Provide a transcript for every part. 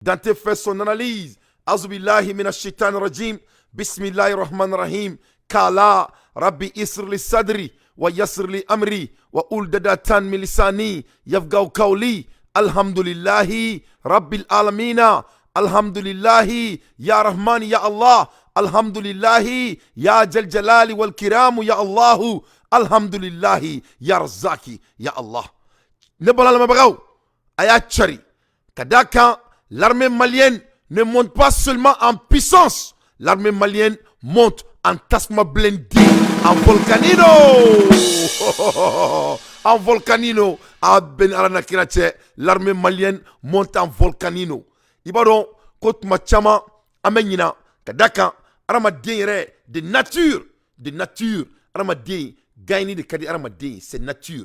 Dante fait son analyse. أعوذ بالله من الشيطان الرجيم. بسم الله الرحمن الرحيم. قال رب اشرح لي صدري ويسر لي أمري واحلل عقدة من لساني يفقهوا قولي. الحمد لله رب العالمين. الحمد لله يا رحمن يا الله. الحمد لله يا ذا الجلال والإكرام يا الله. الحمد لله يا رزاق يا الله. Ne bala lamɛnbagaw, a y'a cari ka d'a kan, l'armée malienne ne monte pas seulement en puissance, l'armée malienne monte en tasuma blindé, en volcanino, en volcanino. A bɛn ni Ala na kira cɛ, l'armée malienne monte en volcanino. I b'a dɔn ko tuma caman an bɛ ɲina ka d'a kan, adamaden yɛrɛ de nature, de nature, adamaden gagner de ka di adamaden, c'est nature.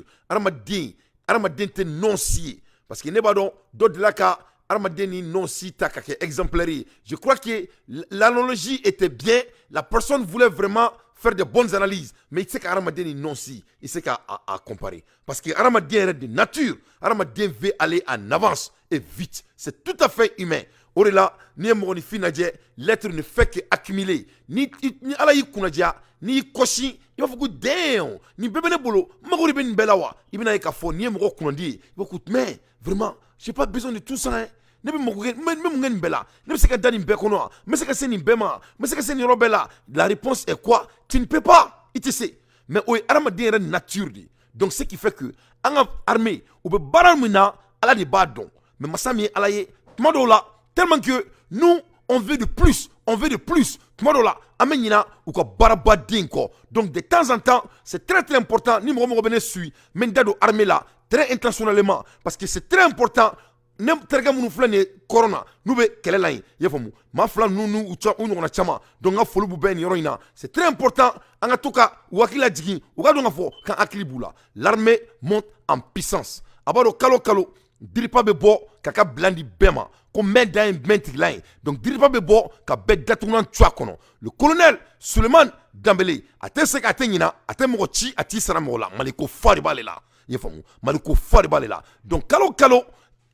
Adamaden tɛ non si ye, parce que ne b'a dɔn dɔ delila ka adamaden ni non si ta ka kɛ exemplaire ye. Je crois que l'analogie était bien, la personne voulait vraiment faire de bonnes analyses, mais i tɛ se ka adamaden ni non si, i tɛ se ka a comparer, parce que adamaden yɛrɛ de nature, adamaden veut aller en avance et vite, c'est tout à fait humain. O de la, n'i ye mɔgɔninfin lajɛ, l'être ne fait que accumuler. Ni Ala y'i kunnadiya, n'i y'i kɔsi, i b'a fɔ ko damn, nin bɛɛ bɛ ne bolo, n mago de bɛ nin bɛɛ la wa. I bɛna ye k'a fɔ n'i ye mɔgɔ kunnandi ye, i b'a fɔ ko mais vraiment, j'ai pas besoin de tout ça, hein. Ne bɛ mago kɛ, n bɛ mun kɛ nin bɛɛ la? Ne bɛ se ka da nin bɛɛ kɔnɔ wa? N bɛ se ka se nin bɛɛ ma? N bɛ se ka se nin yɔrɔ bɛɛ la? La réponse est quoi? Tu ne peux pas, i tɛ se. Mais o ye adamaden yɛrɛ nature de ye. Donc ce qui fait que an ka armée, u bɛ baara min na, Ala de b'a dɔn. Mais masa min ye Ala ye, tuma dɔw la, tellement que nous, on veut de plus, on veut de plus, tuma dɔw la an bɛ ɲina u ka baarabaden kɔ. Donc de temps en temps, c'est très très important. Ni mɔgɔ mɔgɔ bɛ ne suit, n bɛ n da don armée la très intentionnellement, parce que c'est très important. Ne terikɛ minnu filɛ nin ye kɔrɔn na, n'u bɛ kɛlɛ la yen, i y'a faamu, maa fila ninnu n'u u ɲɔgɔnna caman. Donc n ka foli b'u bɛɛ nin yɔrɔ in na. C'est très important an ka to ka u hakili lajigin, u ka dɔn ka fɔ k'an hakili b'u la. L'armée monte en puissance. A b'a dɔn, kalo kalo, DIRPA bɛ bɔ k'a ka bilan di bɛɛ ma ko mɛn dan ye mɛn tigila ye. Donc DIRPA bɛ bɔ ka bɛɛ datugulan tu a kɔnɔ. Le colonel Suleiman Danbele, a tɛ se a tɛ ɲina, a tɛ mɔgɔ ci, a t'i sara mɔgɔ la. Maliko fa de b'ale la, i y'a faamu, maliko fa de b'ale la. Donc kalo kalo,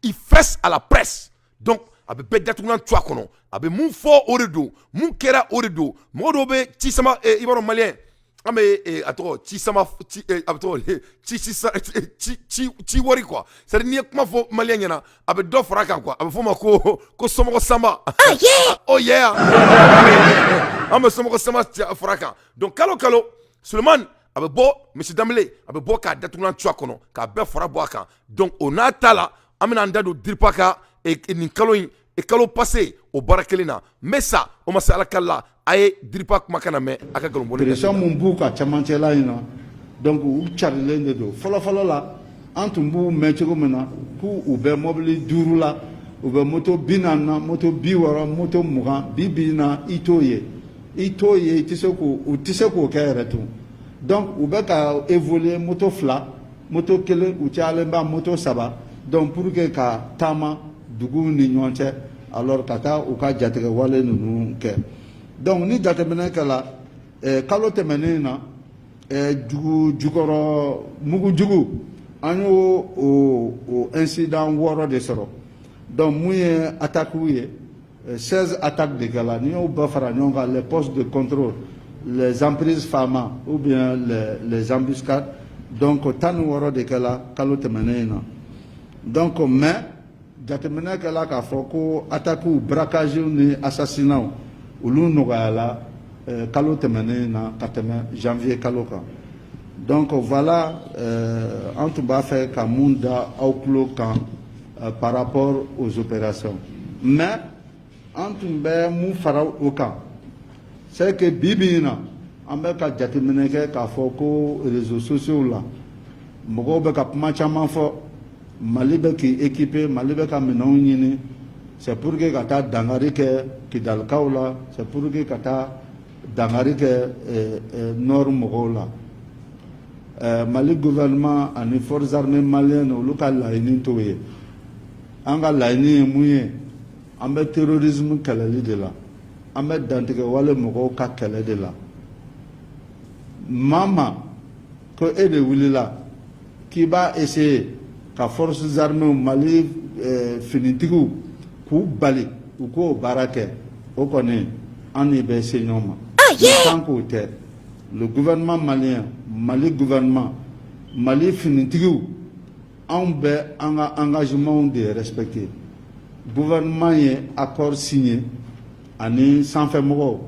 il fesse à la presse. Donc a bɛ bɛɛ datugulan tu a kɔnɔ. A bɛ mun fɔ, o de don. Mun kɛra, o de don. Mɔgɔ dɔw bɛ ci sama, i b'a dɔn, malien, an bɛ a tɔgɔ ci sama ci, a bɛ tɔgɔ ci ci ci ci ci wari quoi. C'est à dire, n'i ye kuma fɔ malien ɲɛna, a bɛ dɔ fara a kan quoi. A bɛ fɔ o ma ko somɔgɔ sanba. Oh yeah, an bɛ somɔgɔ sanba fara a kan. Donc kalo kalo, Sulemani a bɛ bɔ, Monsieur Danbele a bɛ bɔ k'a datugulan tu a kɔnɔ, k'a bɛɛ fara bɔ a kan. Donc o n'a ta la, an bɛna an da don DIRPA ka nin kalo in, kalo passé, o baara kelen na. N bɛ sa o ma se Ala kala a ye DIRPA kumakan na mɛn a ka nkalon bɔ. Pression mun b'u ka cɛmancɛla in na, donc u carilen de don. Fɔlɔ fɔlɔ la, an tun b'u mɛn cogo min na k'u u bɛ mɔbili 5 la, u bɛ moto 40 na, moto 60, moto 20, bi bi in na, i t'o ye, i t'o ye, i tɛ se k'o, u tɛ se k'o kɛ yɛrɛ tun. Donc u bɛ ka évoluer moto fila, moto kelen, u cayalen ba moto saba. Donc pour que ka taama duguw ni ɲɔgɔn cɛ, alors ka taa u ka jatigɛ wale ninnu kɛ. Donc ni jateminɛ kɛla, kalo tɛmɛnen na, dugu jukɔrɔ mugujugu, an y'o o incident 6 de sɔrɔ. Donc mun ye attaque ye, 16 attaques de kɛla. N'i y'o bɛɛ fara ɲɔgɔn kan, les postes de contrôle, les emprises FAMA ou bien les embuscades, donc 16 de kɛla kalo tɛmɛnen in na. Donc mais jateminɛ kɛla k'a fɔ ko attaques, braquage ni assassinat, olu nɔgɔyala kalo tɛmɛnen na ka tɛmɛ janvier kalo kan. Donc voilà, an tun b'a fɛ ka mun da aw tulo kan par rapport aux opérations. Mais an tun bɛ mun fara o kan, c'est que bi bi in na, an bɛ ka jateminɛ kɛ k'a fɔ ko réseaux sociaux la, mɔgɔw bɛ ka kuma caman fɔ: Mali bɛ k'i équiper, Mali bɛ ka minɛnw ɲini, c'est pour que ka taa dankari kɛ Kidalikaw la, c'est pour que ka taa dankari kɛ nord mɔgɔw la. Mali gouvernement ani forces armées maliennes, olu ka laɲini t'o ye. An ka laɲini ye mun ye? An bɛ terrorisme kɛlɛli de la, an bɛ dantigɛ wale mɔgɔw ka kɛlɛ de la. Maa ma ko e de wulila k'i b'a essayer ka forces armées Mali finitigiw k'u K'u bali u k'o baara kɛ, o kɔni, an ni bɛ se ɲɔgɔn ma. Mais tant k'o tɛ, le gouvernement malien, Mali gouvernement, Mali finitigiw, anw bɛ an ka engagement de respecter. Gouvernement ye accord signé ani sanfɛmɔgɔw.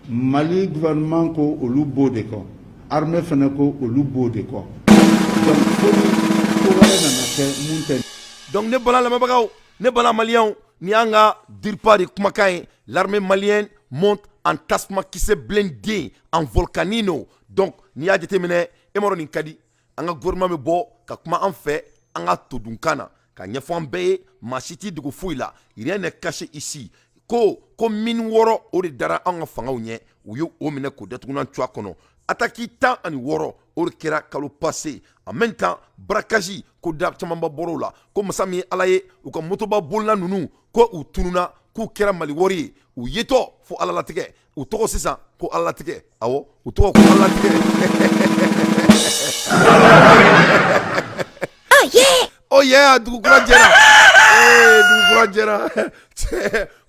Mali gouvernement ko olu b'o de kɔ, armée fana ko olu b'o de kɔ. Donc fo ni ko wɛrɛ nana kɛ mun tɛ. Donc ne bala lamɛnbagaw, ne bala maliyɛnw, ni y'an ka DIRPA de kumakan ye. L'armée malienne monte en tasuma kisɛ blindé en volcanino. Donc n'i y'a jateminɛ, e m'a dɔn nin ka di. An ka gouvernement bɛ bɔ ka kuma an fɛ an ka todunkan na ka ɲɛfɔ an bɛɛ ye. Maa si t'i dogo foyi la, rien n'est caché ici. Ko mine 6, o de dara an ka fangaw ɲɛ, u ye o minɛ k'o datugunan cu a kɔnɔ. Attaque 16, o de kɛra kalo passé. En même temps, braquage ko da camanba bɔr'o la. Ko masa min ye Ala ye, u ka motoba bolila ninnu ko u tununa, k'u kɛra Mali wari ye, u yetɔ fo Ala latigɛ. U tɔgɔ sisan ko Ala latigɛ. Awɔ, u tɔgɔ ko Ala latigɛ. Oh yeah, dugu kura jɛra. Ee, dugu kura jɛra.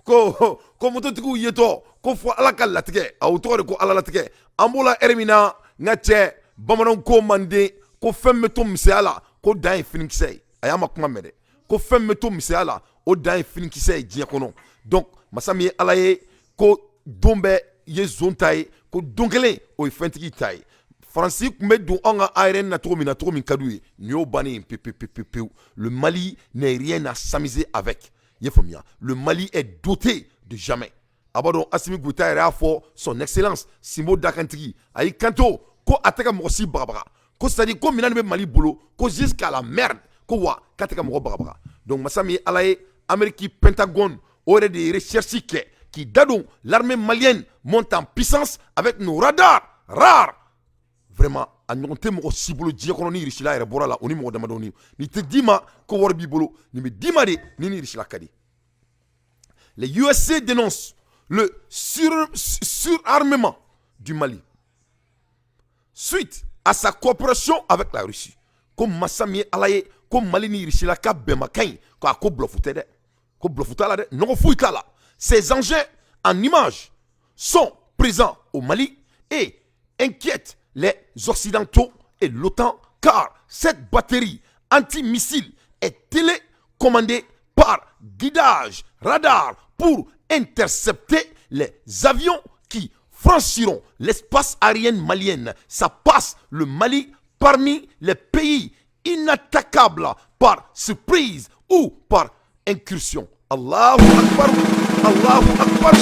Ko mototigiw yetɔ ko fo Ala ka latigɛ. A u tɔgɔ de ko Ala latigɛ. An b'o la ɛri min na, n ka cɛ, bamananw ko manden ko fɛn bɛ to misɛnya la, ko dan ye finikisɛ ye. A y'a ma kuma mɛn dɛ. Ko fɛn bɛ to misɛnya la, o dan ye finikisɛ ye diɲɛ kɔnɔ. Donc masa min ye Ala ye, ko don bɛɛ ye zon ta ye, ko don kelen o ye fɛntigi ta ye. Faransi tun bɛ don anw ka aérien na cogo min na, cogo min ka d'u ye, nin y'o bannen ye pewu pewu pewu. Le Mali n'est rien à s'amuser avec. I ye faamuya? Le Mali est doté de jamais. A b'a dɔn, Assimi Goïta yɛrɛ y'a fɔ, son excellence Sinbo Dakantigi, a y'i kanto ko a tɛ ka mɔgɔ si bagabaga, ko c'est à dire ko minɛn bɛ Mali bolo ko jusqu'à la merde, ko wa k'a tɛ ka mɔgɔ bagabaga. Donc masa min ye Ala ye, Amérique Pentagone, o yɛrɛ de ye recherche kɛ k'i da don. L'armée malienne monte en puissance avec nos radars rares. Vraiment, a ɲɔgɔn tɛ mɔgɔ si bolo diɲɛ kɔnɔ ni Irisila yɛrɛ bɔra la, o ni mɔgɔ damadɔni. Nin tɛ d'i ma ko wari b'i bolo, nin bɛ d'i ma de ni Irisila ka di. Les USA dénoncent le surarmement du Mali suite à sa coopération avec la Russie. Ko masa min ye Ala ye, ko Mali ni Irisila ka bɛnbakan in, ko a ko bluff tɛ dɛ, ko bluff t'a la dɛ, nɔgɔ foyi t'a la. Ces engins en image sont présents au Mali et inquiètent les Occidentaux et l'OTAN, car cette batterie antimissile est télécommandée par guidage radar pour intercepter les avions qui franchiront l'espace aérien malien. Ça place le Mali parmi les pays inattaquables par surprise ou par incursion. الله أكبر، الله أكبر،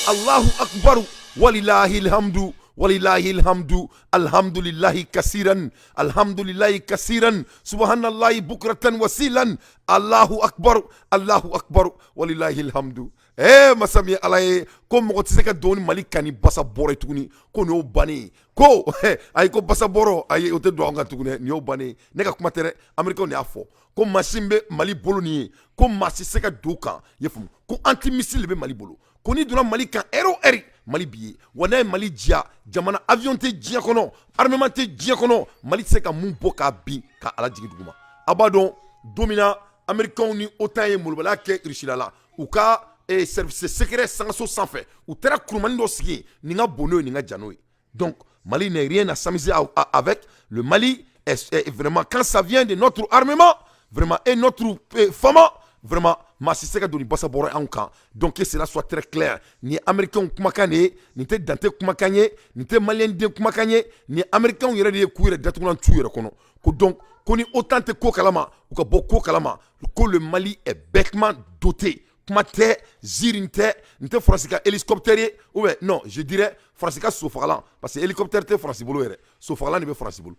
الله أكبر، ولله الحمد، ولله الحمد، الحمد لله كثيرا، الحمد لله كثيرا، سبحان الله بكرة وأصيلا، الله أكبر، الله أكبر، ولله الحمد. Eh, masa min ye Ala ye, ko mɔgɔ tɛ se ka don ni Mali kan ni basa bɔrɔ ye tuguni, ko nin y'o bannen ye. Ko ayi, ko basa bɔrɔ, ayi, o tɛ don an kan tuguni, nin y'o bannen ye. Ne ka kuma tɛ dɛ, Américain de y'a fɔ ko machine bɛ Mali bolo nin ye, ko maa si se ka don kan. I ye faamu? Ko antimissile bɛ Mali bolo, ko n'i donna Mali kan heure o heure, Mali b'i ye. Wa n'a ye Mali diya, jamana avion tɛ diɲɛ kɔnɔ, armement tɛ diɲɛ kɔnɔ, Mali tɛ se ka mun bɔ k'a bin ka ala jigin dugu ma. A b'a dɔn, don min na Américains ni OTAN ye molobaliya kɛ Russie la, u ka service secret sangaso sanfɛ, u taara kurumani dɔ sigi yen, nin ka bon n'o ye, nin ka jan n'o ye. Donc Mali n'est rien à s'amuser avec. Le Mali est vraiment, quand ça vient de notre armement vraiment et notre fama vraiment, maa si se ka don ni basa bɔra anw kan. Donc que cela soit très clair, nin ye Américains kumakan de ye, nin tɛ Dante kumakan ye, nin tɛ malien den kumakan ye, nin ye Américains yɛrɛ de ye k'u yɛrɛ datugulan t'u yɛrɛ kɔnɔ. Ko donc ko ni OTAN tɛ ko kalama, u ka bɔ ko kalama, ko le Mali est bêtement doté. Kuma tɛ, ziiri tɛ, nin tɛ Faransi ka hélicoptère ye, ou bien non, je dirais Faransi ka sofagalan, parce que hélicoptère tɛ Faransi bolo yɛrɛ, sofagalan de bɛ Faransi bolo,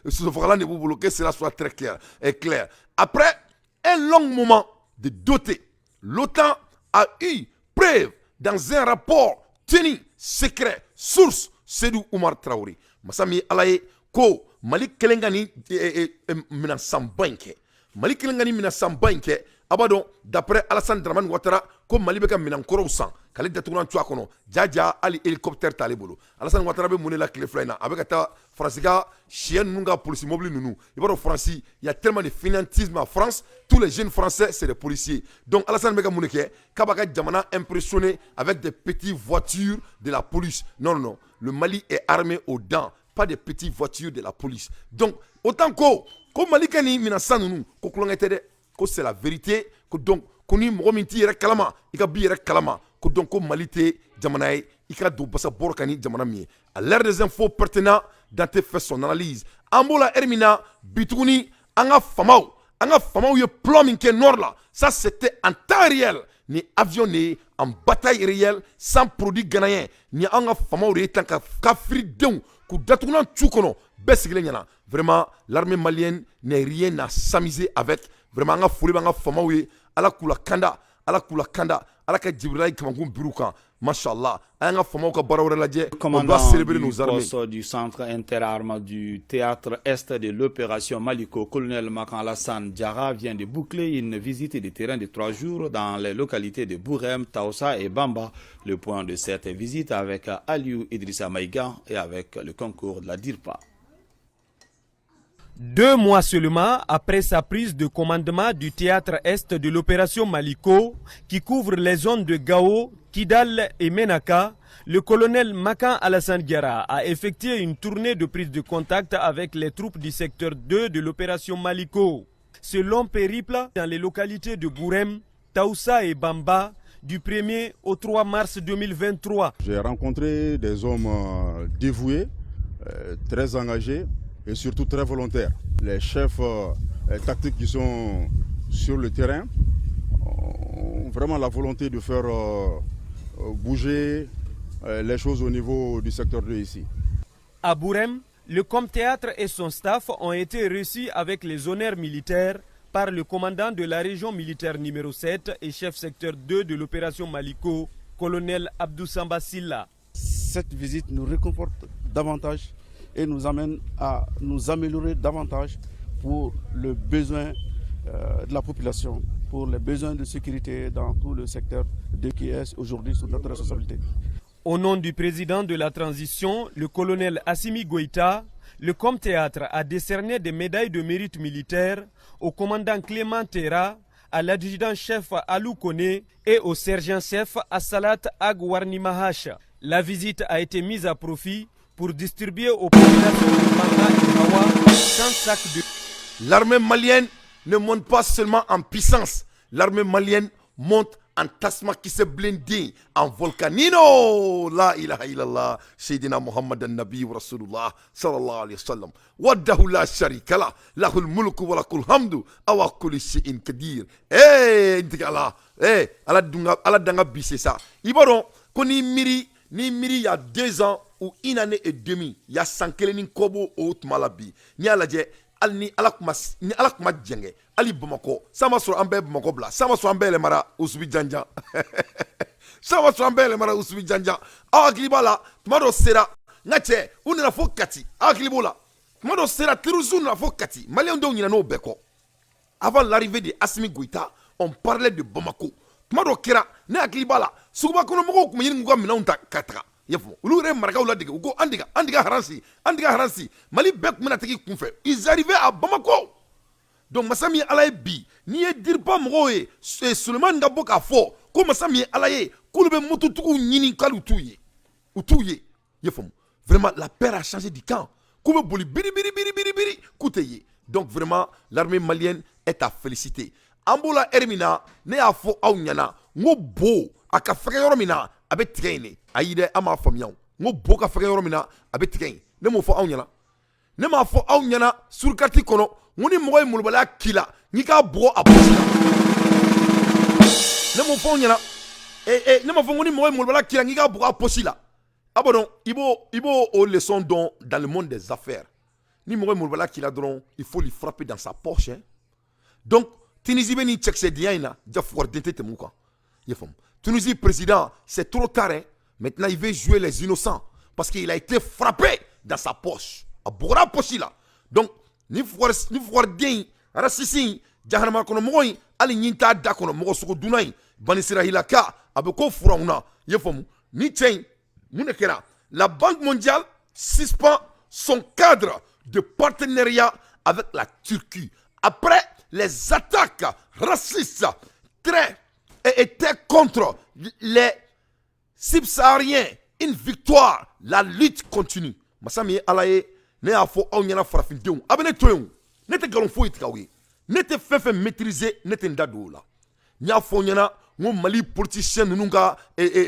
sofagalan de b'u bolo. Que cela soit très clair et clair. Après un long moment de doute, l'OTAN a eu preuve dans un rapport tenu secret. Source: Seydou Oumar Traoré. Masa min ye Ala ye, ko Mali kelen ka nin minɛn sanba in kɛ, Mali kelen ka nin minɛn sanba in kɛ. A b'a dɔn, d'après Alassane Dramane Ouattara, ko Mali bɛ ka minɛn kɔrɔw san k'ale datugulan tu a kɔnɔ. Jaja, hali hélicoptère t'ale bolo. Alassane Ouattara bɛ mun de la tile 2 in na? A bɛ ka taa Faransi ka sɛ ninnu ka polisi mobili ninnu. I b'a dɔn, Faransi, il y a tellement de fainéantisme en France, tous les jeunes Français, c'est des policiers. Donc Alassane bɛ ka mun de kɛ? K'a b'a ka jamana impressionner avec des petites voitures de la police. Non, non, non, le Mali est armé aux dents, pas des petites voitures de la police. Donc autant ko Mali ka nin minɛn san ninnu, ko tulonkɛ tɛ dɛ, ko c'est la vérité. Ko donc ko ni mɔgɔ min t'i yɛrɛ kalama, i ka b'i yɛrɛ kalama. Ko donc ko Mali tɛ jamana ye i ka don basa bɔrɔ kan ni jamana min ye. À l'ère des infos pertinents, Dante fait son analyse. An b'o la heure min na bi tuguni, an ka famaw ye plan min kɛ nord la, ça, c'était en temps réel. Ni avion de ye en bataille réelle, sans produit ghanéen. Ni an ka famaw de ye tan ka kafiridenw k'u datugulan tu kɔnɔ, bɛɛ sigilen ɲɛna. Vraiment, l'armée malienne n'est rien à s'amuser avec. Vraiment, an ka foli b'an ka famaw ye. Ala k'u la kanda, Ala k'u la kanda, Ala ka Jibirila kamankun biru kan. Mashallah, an ka famaw ka baara wɛrɛ lajɛ. On doit célébrer nos armées. Poste du centre interarmes du théâtre Est de l'opération Maliko, colonel Makan Alassane Diarra vient de boucler une visite de terrain de 3 jours dans les localités de Bourem, Taoussa et Bamba. Le point de cette visite avec Aliou Idrissa Maïga et avec le concours de la DIRPA. 2 mois seulement après sa prise de commandement du théâtre Est de l'opération Maliko, qui couvre les zones de Gao, Kidal et Menaka, le colonel Makan Alassane Diarra a effectué une tournée de prise de contact avec les troupes du secteur 2 de l'opération Maliko. Ce long périple dans les localités de Bourem, Taoussa et Bamba du 1er au 3 mars 2023. J'ai rencontré des hommes dévoués, très engagés et surtout très volontaires. Les chefs tactiques qui sont sur le terrain ont vraiment la volonté de faire bouger les choses au niveau du secteur 2 ici. À Bourem, le Comthéâtre et son staff ont été reçus avec les honneurs militaires par le commandant de la région militaire numéro 7 et chef secteur 2 de l'opération Maliko, colonel Abdou Samba Silla. Cette visite nous réconforte davantage et nous amène à nous améliorer davantage pour le besoin de la population, pour les besoins de sécurité dans tout le secteur de qui est aujourd'hui sous notre responsabilité. Au nom du président de la transition, le colonel Assimi Goïta, le Comthéâtre a décerné des médailles de mérite militaire au commandant Clément Terra, à l'adjudant-chef Alou Kone et au sergent-chef Assalat Agwarnimahash. La visite a été mise à profit pour distribuer aux populations de Bamba et Hawa 100 sacs de. L'armée malienne ne monte pas seulement en puissance, l'armée malienne monte en tasma qui s'est blindé en volcanino. La ilaha illallah, Sayyidina Muhammad al-Nabi wa Rasulullah sallallahu alayhi wa sallam. Wahdahu la sharika lah, lahul mulku wa lakul hamdu, awa kulli shay'in kadir. Eh, intigi Allah, eh, ala dunga, ala danga bi c'est ça. I b'a dɔn ko ni miiri, il y a 2 ans ou une année et demie, il y a san kelen ni kɔ b'o o tuma la bi. N'i y'a lajɛ, hali ni Ala kuma, ni Ala kuma jɛngɛ, hali Bamakɔ san ma sɔrɔ, an bɛɛ Bamakɔ bila san ma sɔrɔ, an bɛɛ yɛlɛmara Usubi janjan san ma sɔrɔ, an bɛɛ yɛlɛmara Usubi janjan. Aw hakili b'a la, tuma dɔ sera, n ka cɛ, u nana fo Kati. Aw hakili b'o la, tuma dɔ sera, terroristes nana fo Kati. Maliyɛn dɔw ɲinɛ n'o bɛɛ kɔ. Avant l'arrivée de Assimi Goïta, on parlait de Bamako. Tuma dɔ kɛra, ne hakili b'a la, suguba kɔnɔ mɔgɔw tun bɛ ɲini k'u ka minɛnw ta ka taga. I y'a faamu, olu yɛrɛ ye marakaw ladege, u ko an dege, an dege haransi, an dege haransi. Mali bɛɛ tun bɛna tigi kunfɛ. Ils arrivaient à Bamako. Donc masa min ye Ala ye bi, n'i ye DIRPA mɔgɔw ye, Sulemani ka bɔ k'a fɔ ko masa min ye Ala ye, k'olu bɛ mototigiw ɲini k'ale t'u ye, u t'u ye. I y'a faamu, vraiment, la peur a changé du camp. K'u bɛ boli biri biri biri biri biri, k'u tɛ ye. Donc vraiment, l'armée malienne est à féliciter. An b'o la heure min na, ne y'a fɔ aw ɲɛna n ko bo a ka fɛgɛ yɔrɔ min na, a bɛ tigɛ yen de. Ayi dɛ, an m'a faamuya o. N ko bo ka fɛgɛ yɔrɔ min na, a bɛ tigɛ yen. Ne m'o fɔ aw ɲɛna? Ne m'a fɔ aw ɲɛna surukati kɔnɔ n ko ni mɔgɔ ye molobaliya k'i la, n'i k'a bugɔ a posi la? Ne m'o fɔ aw ɲɛna? Ne m'a fɔ ko ni mɔgɔ ye molobaliya k'i la, n'i k'a bugɔ a posi la? A b'a dɔn, i b'o o leçon dɔn dans le monde des affaires. Ni mɔgɔ ye molobaliya k'i la dɔrɔn, il faut lui frapper dans sa poche, hein. Donc Tunisie bɛ nin cɛkisɛdenya in na ja, fugariden tɛ tɛmɛ u kan. I y'a faamu, Tunisie président, c'est trop tard, hein. Maintenant, il veut jouer les innocents parce qu'il a été frappé dans sa poche. A bugɔra poche la. Donc ni fugariden in, raciste in, jahanama kɔnɔ mɔgɔ in, hali ɲin t'a da kɔnɔ, mɔgɔ sogo dunna in, banisirahilaka, a bɛ ko furawuna. I y'a faamu, ni cɛ in, mun de kɛra? La Banque mondiale suspend son cadre de partenariat avec la Turquie après les attaques racistes très étaient contre les subsahariens. Une victoire, la lutte continue. Masa min ye Ala ye, ne y'a fɔ aw ɲɛna, farafindenw, a bɛ ne to yen. Ne tɛ nkalon foyi tigɛ aw ye. Ne tɛ fɛn fɛn maîtriser, ne tɛ n da don o la. N y'a fɔ aw ɲɛna n ko Mali politicien ninnu ka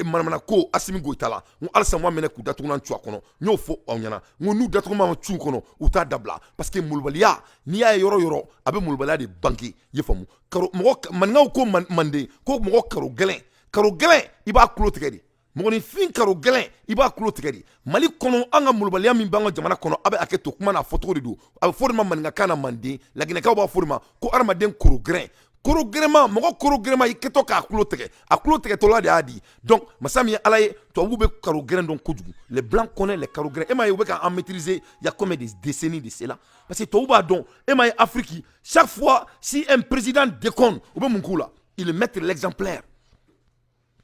manamana ko Assimi Goïta la, n ko halisa ma minɛ k'u datugulan cu a kɔnɔ. N y'o fɔ aw ɲɛna, n ko n'u datugu ma cu kɔnɔ, u t'a dabila, parce que molobaliya, n'i y'a ye yɔrɔ yɔrɔ, a bɛ molobaliya de bange. I ye faamu? Karo mɔgɔ maninkaw ko manden ko mɔgɔ karo gɛlɛn, karo gɛlɛn, i b'a kulo tigɛ de. Mɔgɔninfin karo gɛlɛn, i b'a kulo tigɛ de. Mali kɔnɔ, an ka molobaliya min b'an ka jamana kɔnɔ, a bɛ hakɛ to kuma n'a fɔcogo de don. A bɛ fɔ de ma maninkakan na manden, laginɛkaw b'a fɔ de ma ko hadamaden koro gɛrɛn, koro gɛrɛma, mɔgɔ koro gɛrɛma, i kɛtɔ k'a kulo tigɛ, a kulo tigɛtɔla de y'a di. Donc masa min ye Ala ye, tubabuw bɛ karo gɛrɛn dɔn kojugu. Les blancs connaissent les karo gɛrɛn. E m'a ye u bɛ k'an maîtriser il y a combien de décennies de cela? Parce que tubabu b'a dɔn. E m'a ye, Afrique, chaque fois si un président déconne, u bɛ mun k'u la? Ils mettent l'exemplaire.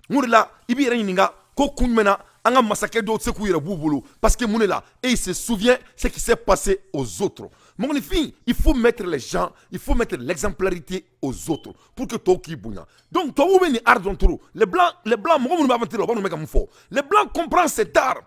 Mun de la i b'i yɛrɛ ɲininka ko kun jumɛn na an ka masakɛ dɔw tɛ se k'u yɛrɛ b'u bolo? Parce que mun de la, et il se souvient ce qui s'est passé aux autres. Mɔgɔninfin, il faut mettre les gens, il faut mettre l'exemplarité aux autres pour que tɔw k'i bonya. Donc tubabuw bɛ nin art dɔn trop. Les blancs, les blancs, mɔgɔ minnu b'a aventure la, u b'a dɔn n bɛ ka mun fɔ. Les blancs comprennent cet art,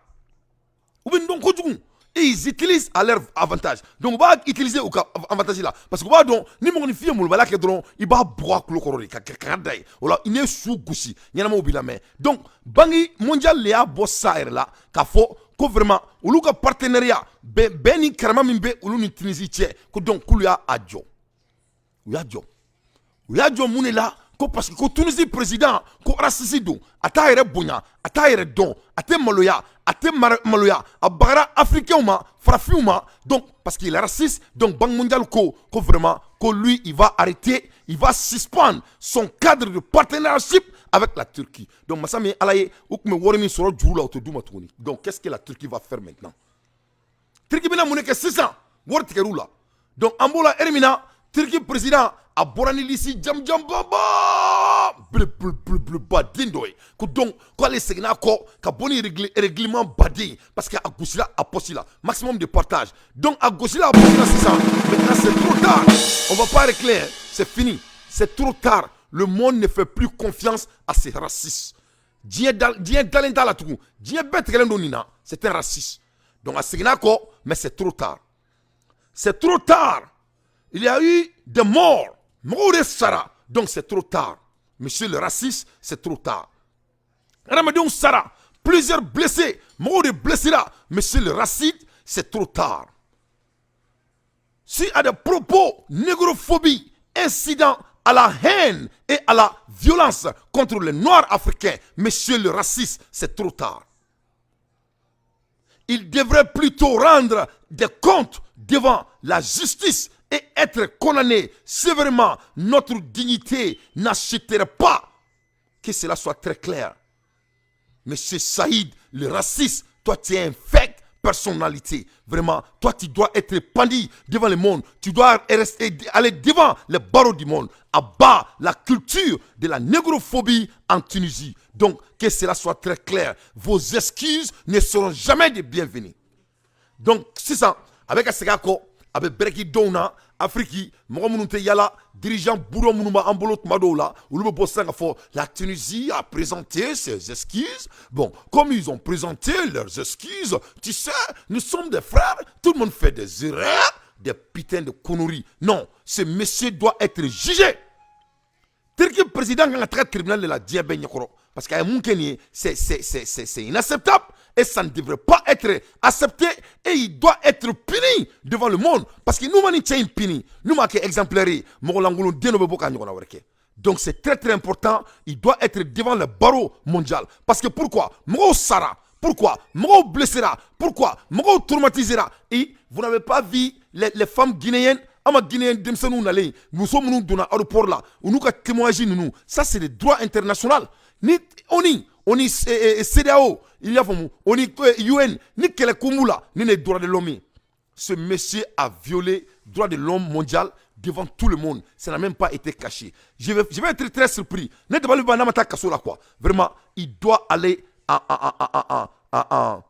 u bɛ nin dɔn kojugu et ils utilisent à leur avantage. Donc u b'a utiliser u ka avantage la, parce que u b'a dɔn ni mɔgɔninfin ye molobaliya kɛ dɔrɔn, i b'a bugɔ a tulo kɔrɔ de ka da ye o la. I ne su gosi ɲɛnamaw b'i lamɛn. Donc Banque mondiale de y'a bɔ sa yɛrɛ la k'a fɔ ko vraiment olu ka partenariat bɛn bɛn ni karama min bɛ olu ni Tunisie cɛ, ko donc k'olu y'a jɔ, u y'a jɔ, u y'a jɔ. Mun de la? Ko parce que ko Tunisie président ko raciste don, a t'a yɛrɛ bonya, a t'a yɛrɛ dɔn, a tɛ maloya, a tɛ maloya, a bagara africain ma, farafinw ma. Donc parce qu'il est raciste, donc Banque mondiale ko vraiment ko lui, il va arrêter, il va suspendre son cadre de partenariat avec la Turquie. Donc masa min Ala ye, u tun bɛ wari min sɔrɔ juru la, o tɛ d'u ma tuguni. Donc qu'est-ce que la Turquie va faire maintenant? Turquie bɛna mun de kɛ sisan? Wari tigɛr'u la. Donc an b'o la heure min na, Turquie président a bɔra ni liste jamujanbaba belebeleba dɔ ye ko donc k'ale seginna kɔ ka bɔ ni règlement baden, parce que a gosila a poste la, maximum de partage. Donc a gosila a poste la sisan. Maintenant c'est trop tard, on va pas régler, hein. C'est fini, c'est trop tard. Le monde ne fait plus confiance à ces racistes. Diɲɛ diɲɛ dalen t'a la tugun, diɲɛ bɛɛ tigɛlen don nin na. C'est un raciste. Donc a seginna kɔ, mais c'est trop tard, c'est trop tard. Il y a eu des morts, mɔgɔw de sara. Donc c'est trop tard, monsieur le raciste, c'est trop tard. Hadamadenw sara, plusieurs blessés, mɔgɔw de blessera. Monsieur le raciste, c'est trop tard. Si à des propos négrophobie incitant à la haine et à la violence contre les Noirs africains, monsieur le raciste, c'est trop tard. Il devrait plutôt rendre des comptes devant la justice et être condamné sévèrement. Notre dignité n'achèterait pas. Que cela soit très clair. Monsieur Saïd, le raciste, toi tu es un fake personnalité. Vraiment, toi tu dois être pendu devant le monde. Tu dois rester, aller devant les barreaux du monde. À bas la culture de la négrophobie en Tunisie. Donc, que cela soit très clair. Vos excuses ne seront jamais des bienvenues. Donc, c'est ça. Avec segin a kɔ, a bɛ bɛrɛki dɔw na Afiriki mɔgɔ minnu tɛ yala, dirigeant bureau minnu b'an bolo tuma dɔw la, olu bɛ bɔ sisan ka fɔ la Tunisie a présenté ses excuses. Bon, comme ils ont présenté leurs excuses, tu sais, nous sommes des frères, tout le monde fait des erreurs, des putains de conneries. Non, ce monsieur doit être jugé. Turquie président kan ka taga tribunal de la diɲɛ bɛɛ ɲɛkɔrɔ, parce que a ye mun kɛ nin ye, c'est inacceptable et ça ne devrait pas être accepté et il doit être puni devant le monde, parce que n'u ma nin cɛ in puni, n'u m'a kɛ exemplaire ye, mɔgɔ lankolon den dɔ bɛ bɔ k'a ɲɔgɔnna wɛrɛ kɛ. Donc c'est très très important, il doit être devant le barreau mondial. Parce que pourquoi mɔgɔw sara? Pourquoi mɔgɔw blessera? Pourquoi mɔgɔw traumatisera? Et vous n'avez pas vu les femmes guinéennes, an ma guinéen denmisɛnninw nalen, muso minnu donna aéroport la, u n'u ka témoignage ninnu? Ça, c'est le droit international. Ni ONU, ONU, CEDEAO, il y a faamu, ONU, UN, ni kɛlɛ kun b'u la, ni ne droit de l'homme ye. Ce monsieur a violé droit de l'homme mondial devant tout le monde. Ça n'a même pas été caché. Je vais être très surpris. Ne dabali b'a n'a ma taa kaso la quoi. Vraiment, il doit aller en.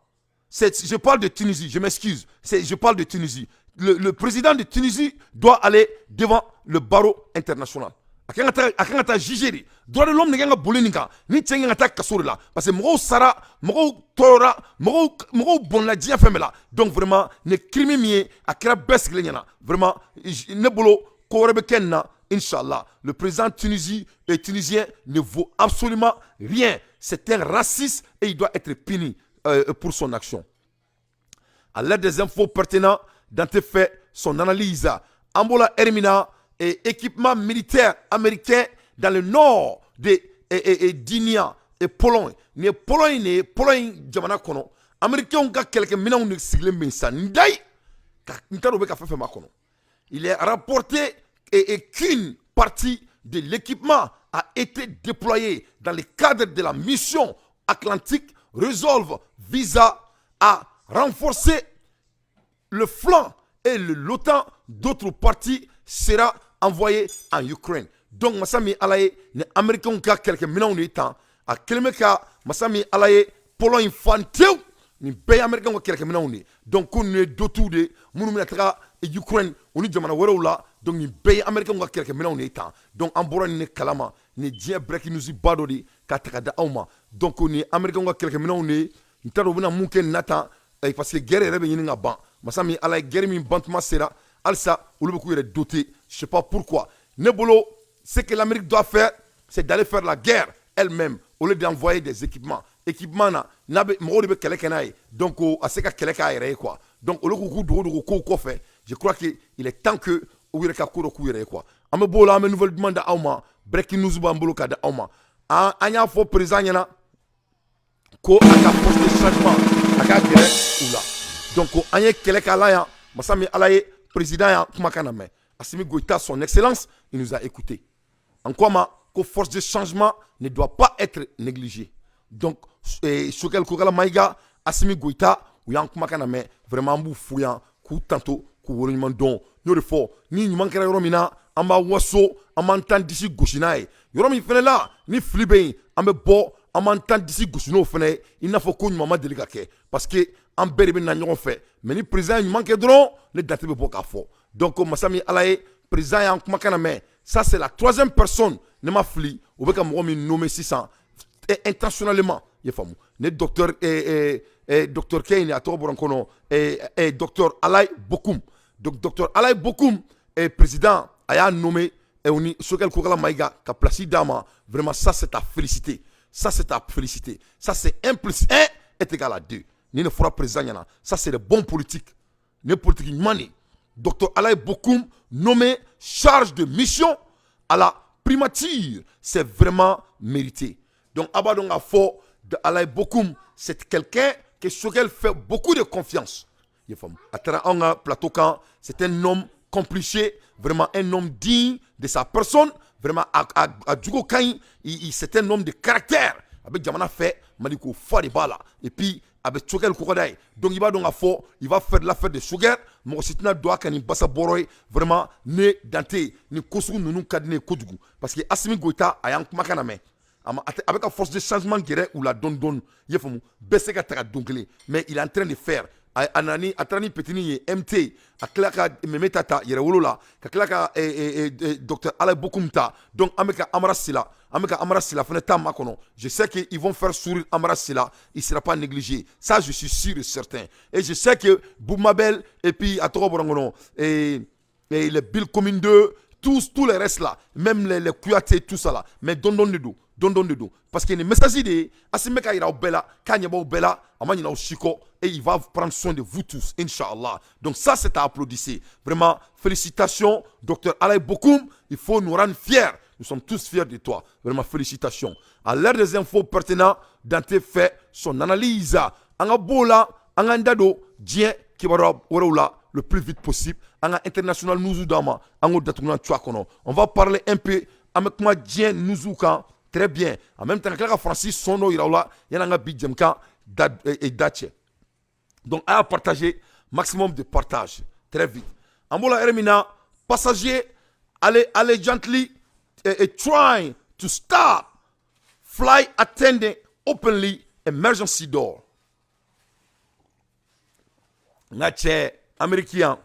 Je parle de Tunisie, je m'excuse. Je parle de Tunisie. Le président de Tunisie doit aller devant le barreau international. A kan ka taa, a kan ka taa juger de. Droit de l'homme de kan ka boli nin kan. Ni cɛ in kan ka taa kaso de la, parce que mɔgɔw sara, mɔgɔw tɔɔrɔra, mɔgɔw bɔnna diɲɛ fɛn bɛɛ la. Donc vraiment, nin crime min ye, a kɛra bɛɛ sigilen ɲɛna. Vraiment, ne bolo, ko wɛrɛ bɛ kɛ nin na, inchallah. Le président Tunisie et tunisien ne vaut absolument rien. C'est un raciste et il doit être puni pour son action. À l'aide des infos pertinentes, Dante fait son analyse. Ambola Hermina et équipement militaire américain dans le nord de et Dinia et Pologne. Ni Pologne, ni Pologne jamana kɔnɔ, Américains ka kɛlɛkɛminɛnw de sigilen bɛ sa ndayi ka n t'a dɔn u bɛ ka fɛn fɛn ma kɔnɔ. Il est rapporté et qu'une partie de l'équipement a été déployée dans le cadre de la mission Atlantique Resolve visant à renforcer le flanc et l'OTAN. D'autres parties sera envoyée en Ukraine. Donc masa min Ala ye, ni Américains ka kɛlɛkɛminɛnw de tan, a kɛlen bɛ ka, masa min Ala ye, Pologne fan tewu. Nin bɛɛ ye Américains ka kɛlɛkɛminɛnw de. Donc ko ninnu ye dotiw de minnu bɛna taga Ukraine o ni jamana wɛrɛw la. Donc nin bɛɛ ye Américains ka kɛlɛkɛminɛnw de tan. Donc an bɔra nin de kalama. Nin diɲɛ breaking news ba dɔ de ka ta ka da aw ma. Donc nin ye Américains ka kɛlɛkɛminɛnw de ye. N t'a dɔn u bɛna mun kɛ nin na tan, parce que guerre yɛrɛ bɛ ɲini ka ban. Masa min Ala ye, guerre min bantuma sera, halisa olu bɛ k'u yɛrɛ doter, je sais pas pourquoi. Ne bolo, ce que l'Amérique doit faire, c'est d'aller faire la guerre elle-même au lieu d'envoyer des équipements. Équipement na n'a bɛ mɔgɔw de bɛ kɛlɛ kɛ n'a ye. Donc a se ka kɛlɛ k'a yɛrɛ ye quoi. Donc olu k'u k'u dogo dogo kow kɔfɛ, je crois que il est temps que u yɛrɛ ka ko dɔ k'u yɛrɛ ye quoi. An bɛ b'o la, an bɛ nouvelle duman da aw ma. Breaking news b'an bolo ka di aw ma. An y'a fɔ président ɲɛna ko a ka force de changement, a ka gɛrɛ u la. Donc an ye kɛlɛ k'a la yan. Masa min Ala ye, président y'an kumakan lamɛn. Assimi Goïta, son excellence, il nous a écouté. En quoi ma ko force de changement ne doit pas être négligée. Donc Choguel Kokalla Maïga, Assimi Goïta, u y'an kumakan lamɛn. Vraiment, an b'u fo yan k'u tanto, k'u waleɲuman dɔn. N y'o de fɔ, ni ɲuman kɛra yɔrɔ min na, an b'a waso, an b'an tan disi gosi n'a ye. Yɔrɔ min fɛnɛ la ni fili bɛ yen, an bɛ bɔ, an b'an tan disi gosi n'o fɛnɛ ye, i n'a fɔ ko ɲuman ma deli ka kɛ, parce que an bɛɛ de bɛ na ɲɔgɔn fɛ. Mais ni président ye ɲuman kɛ dɔrɔn, ne date bɛ bɔ k'a fɔ. Donc masa min Ala ye, président y'an kumakan lamɛn. Ça, c'est la troisième personne, ne ma fili, o bɛ ka mɔgɔ min nommé sisan intentionnellement. I ye faamu? Ne docteur docteur kɛ in, a tɔgɔ bɔra n kɔnɔ, docteur Alaye Bokoum. Donc docteur Alaye Bokoum, président a y'a nommé o ni Choguel Kokalla Maïga ka place d'a ma. Vraiment, ça, c'est à féliciter. Ça, c'est à féliciter. Ça, c'est 1 plus 1 est égal à 2. Ni ne fɔra président ɲɛna, ça, c'est le bon politique, ne politique ɲuman de. Docteur Alaye Bokoum nommé charge de mission à la primature, c'est vraiment mérité. Donc a b'a dɔn k'a fɔ Alaye Bokoum, c'est quelqu'un que Choguel fait beaucoup de confiance. I ye faamu? A taara anw ka plateau kan. C'est un homme compliqué, vraiment un homme digne de sa personne. Vraiment, a jogo ka ɲi. C'est un homme de caractère. A bɛ jamana fɛ, Mali ko fa de b'a la. Et puis a bɛ Choguel ko ka d'a ye. Donc i b'a dɔn k'a fɔ il va faire l'affaire de Choguel. Mɔgɔ si tɛna don a kan ni basa bɔrɔ ye. Vraiment, ne Dante, ni ko sugu ninnu ka di ne ye kojugu, parce que Assimi Goïta a y'an kumakan lamɛn. A ma, a bɛ ka force de changement gɛrɛ u la dɔɔni dɔɔni. I y'a faamu? Bɛɛ se ka ta ka don kelen, mais il est en train de faire. A nana ni, a taara ni petini ye MT, a tila ka Mɛmɛ ta Yɛrɛwolo la, ka tila ka docteur Alaye Bokoum ta. Donc an bɛ ka Amara Sila, an bɛ ka Amara Sila fana ta makɔnɔ. Je sais que ils vont faire sourire Amara Sila. Il sera pas négligé, ça, je suis sûr et certain. Et je sais que Boumabel et puis a tɔgɔ bɔra n kɔnɔ, et les Bill Commune 2, tous les restes là, même les Kouyaté, tout ça là, mais dɔɔni dɔɔni de don, dɔɔni dɔɔni de don, parce que nin message de ye Assimi bɛ ka yira aw bɛɛ la k'a ɲɛ b'aw bɛɛ la, a ma ɲinɛ aw si kɔ, et il va prendre soin de vous tous, Inch'Allah. Donc ça, c'est à applaudir. Vraiment, félicitations, docteur Alaye Bokoum. Il faut nous rendre fiers. Nous sommes tous fiers de toi. Vraiment, félicitations. À l'ère des infos pertinentes, Dante fait son analyse. An ka b'o la, an k'an da don diɲɛ kibaruya wɛrɛw la le plus vite possible. An ka international news d'an ma, an k'o datugulan to a kɔnɔ. On va parler un peu, an bɛ kuma diɲɛ news kan très bien. En même temps, ka tila ka Faransi sɔn dɔ yira aw la yanni an ka bi jɛmukan da da cɛ. Donc a y'a partager, maximum de partage, très vite. An b'o la yɛrɛ min na, passager allegedly trying to stop flight attendant openly emergency door. N ka cɛ, Amérique yan,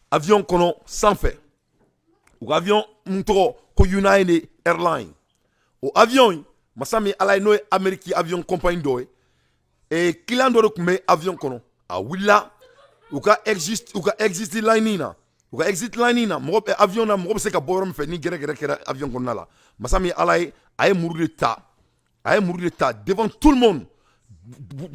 avion kɔnɔ sanfɛ, u ka avion mun tɔgɔ ko United Airlines, o avion in, masa min Ala ye, n'o ye Amérique avion compagnie dɔ ye, e client dɔ de tun bɛ avion kɔnɔ. A wulila u ka exit line na, u ka exit line na, mɔgɔ bɛ avion na, mɔgɔ bɛ se ka bɔ yɔrɔ min fɛ ni gɛrɛgɛrɛ kɛra avion kɔnɔna la. Masa min Ala ye, a ye muru de ta, a ye muru de ta devant tout le monde,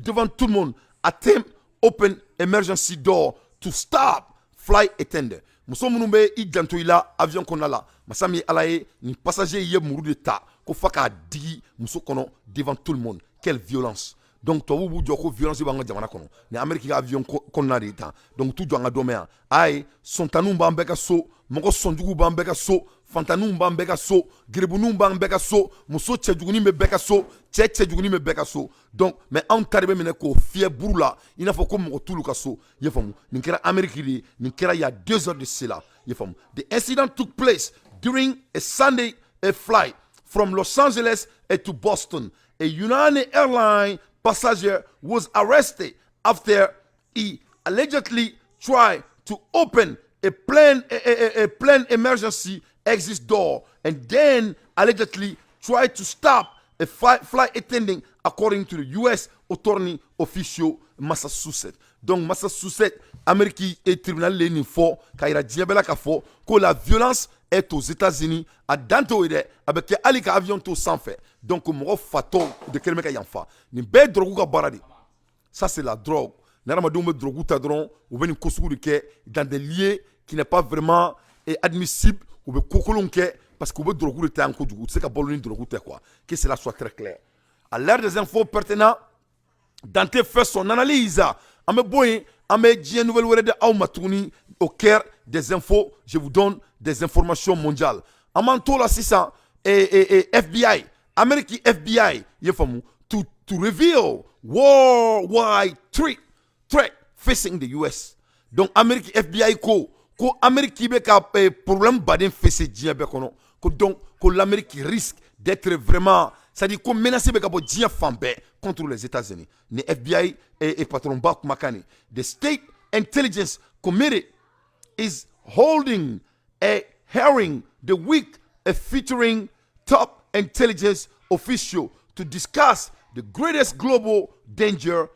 devant tout le monde, attempt open emergency door to stab flight attendant. Muso minnu bɛ i janto i la avion kɔnɔna la, masa min Ala ye, nin passager ye muru de ta ko fa k'a digi muso kɔnɔ devant tout le monde. Quelle violence! Donc tubabuw b'u jɔ ko violence b'an ka jamana kɔnɔ. Ni Amérique ka avion kɔnɔna de ye tan. Donc t'u jɔ an ka dɔn yan. A ye sɔntaninw b'an bɛɛ ka so, mɔgɔ sɔnjuguw b'an bɛɛ ka so, fantaninw b'an bɛɛ ka so, gerebuninw b'an bɛɛ ka so, muso cɛjugunin bɛ bɛɛ ka so, cɛ cɛjugunin bɛ bɛɛ ka so. Donc mais anw ta de bɛ minɛ k'o fiyɛ buru la i n'a fɔ ko mɔgɔ t'olu ka so. I ye faamu? Nin kɛra Amérique de ye. Nin kɛra il y a 2 heures de cela. I ye faamu? The incident took place during a Sunday a flight from Los Angeles to Boston. A United Airlines passenger was arrested after he allegedly tried to open a plane emergency exit door and then allegedly tried to stab a flight attendant, according to the U.S. Attorney Official Massachusetts. Donc Massachusetts, Amérique et tribunal le nin fɔ k'a yira diɲɛ bɛɛ la k'a fɔ ko la violence est aux États-Unis. A dan t'o ye dɛ, a bɛ kɛ hali ka avion to sanfɛ. Donc mɔgɔ fatɔ de kɛlen bɛ ka yan fa. Nin bɛɛ ye drogue ka baara de. Ça, c'est la drogue. Ni hadamadenw bɛ drogue ta dɔrɔn, u bɛ nin ko sugu de kɛ dans des lieux qui n'est pas vraiment admissible. U bɛ ko kolonw kɛ parce que u bɛ drogue de ta yan kojugu. U tɛ se ka balo ni drogue tɛ quoi. Que cela soit très clair. À l'ère des infos pertinents, Dante fait son analyse. An bɛ bɔ yen, an bɛ diɲɛ nouvelle wɛrɛ di aw ma tuguni. Au cœur des infos, je vous donne des informations mondiales. An b'an to la sisan. FBI, Amérique FBI, i ye faamu, to reveal worldwide threat facing the US. Donc Amérique FBI ko Amérique bɛ ka problème baden face diɲɛ bɛɛ kɔnɔ. Ko donc ko l'Amérique risque d'être vraiment, c'est-à-dire ko menace bɛ ka bɔ diɲɛ fan bɛɛ contre les États-Unis. Ni FBI et patron ba kumakan ni. The State Intelligence Committee is holding a hearing the week featuring top intelligence official to discuss the greatest global danger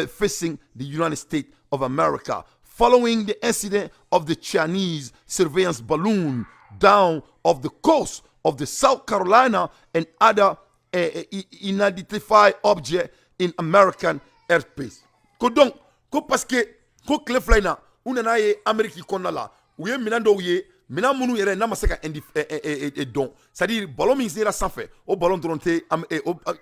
facing the United States of America following the incident of the Chinese surveillance balloon down off the coast of the South Carolina and other unidentified object in American airspace. Ko donc, ko parce que ko tile 2 in na, u nana ye Amérique kɔnɔna la, u ye minɛn dɔw ye, minɛn minnu yɛrɛ n'a ma se ka dɔn, c'est à dire ballon min sera sanfɛ, o ballon dɔrɔn tɛ.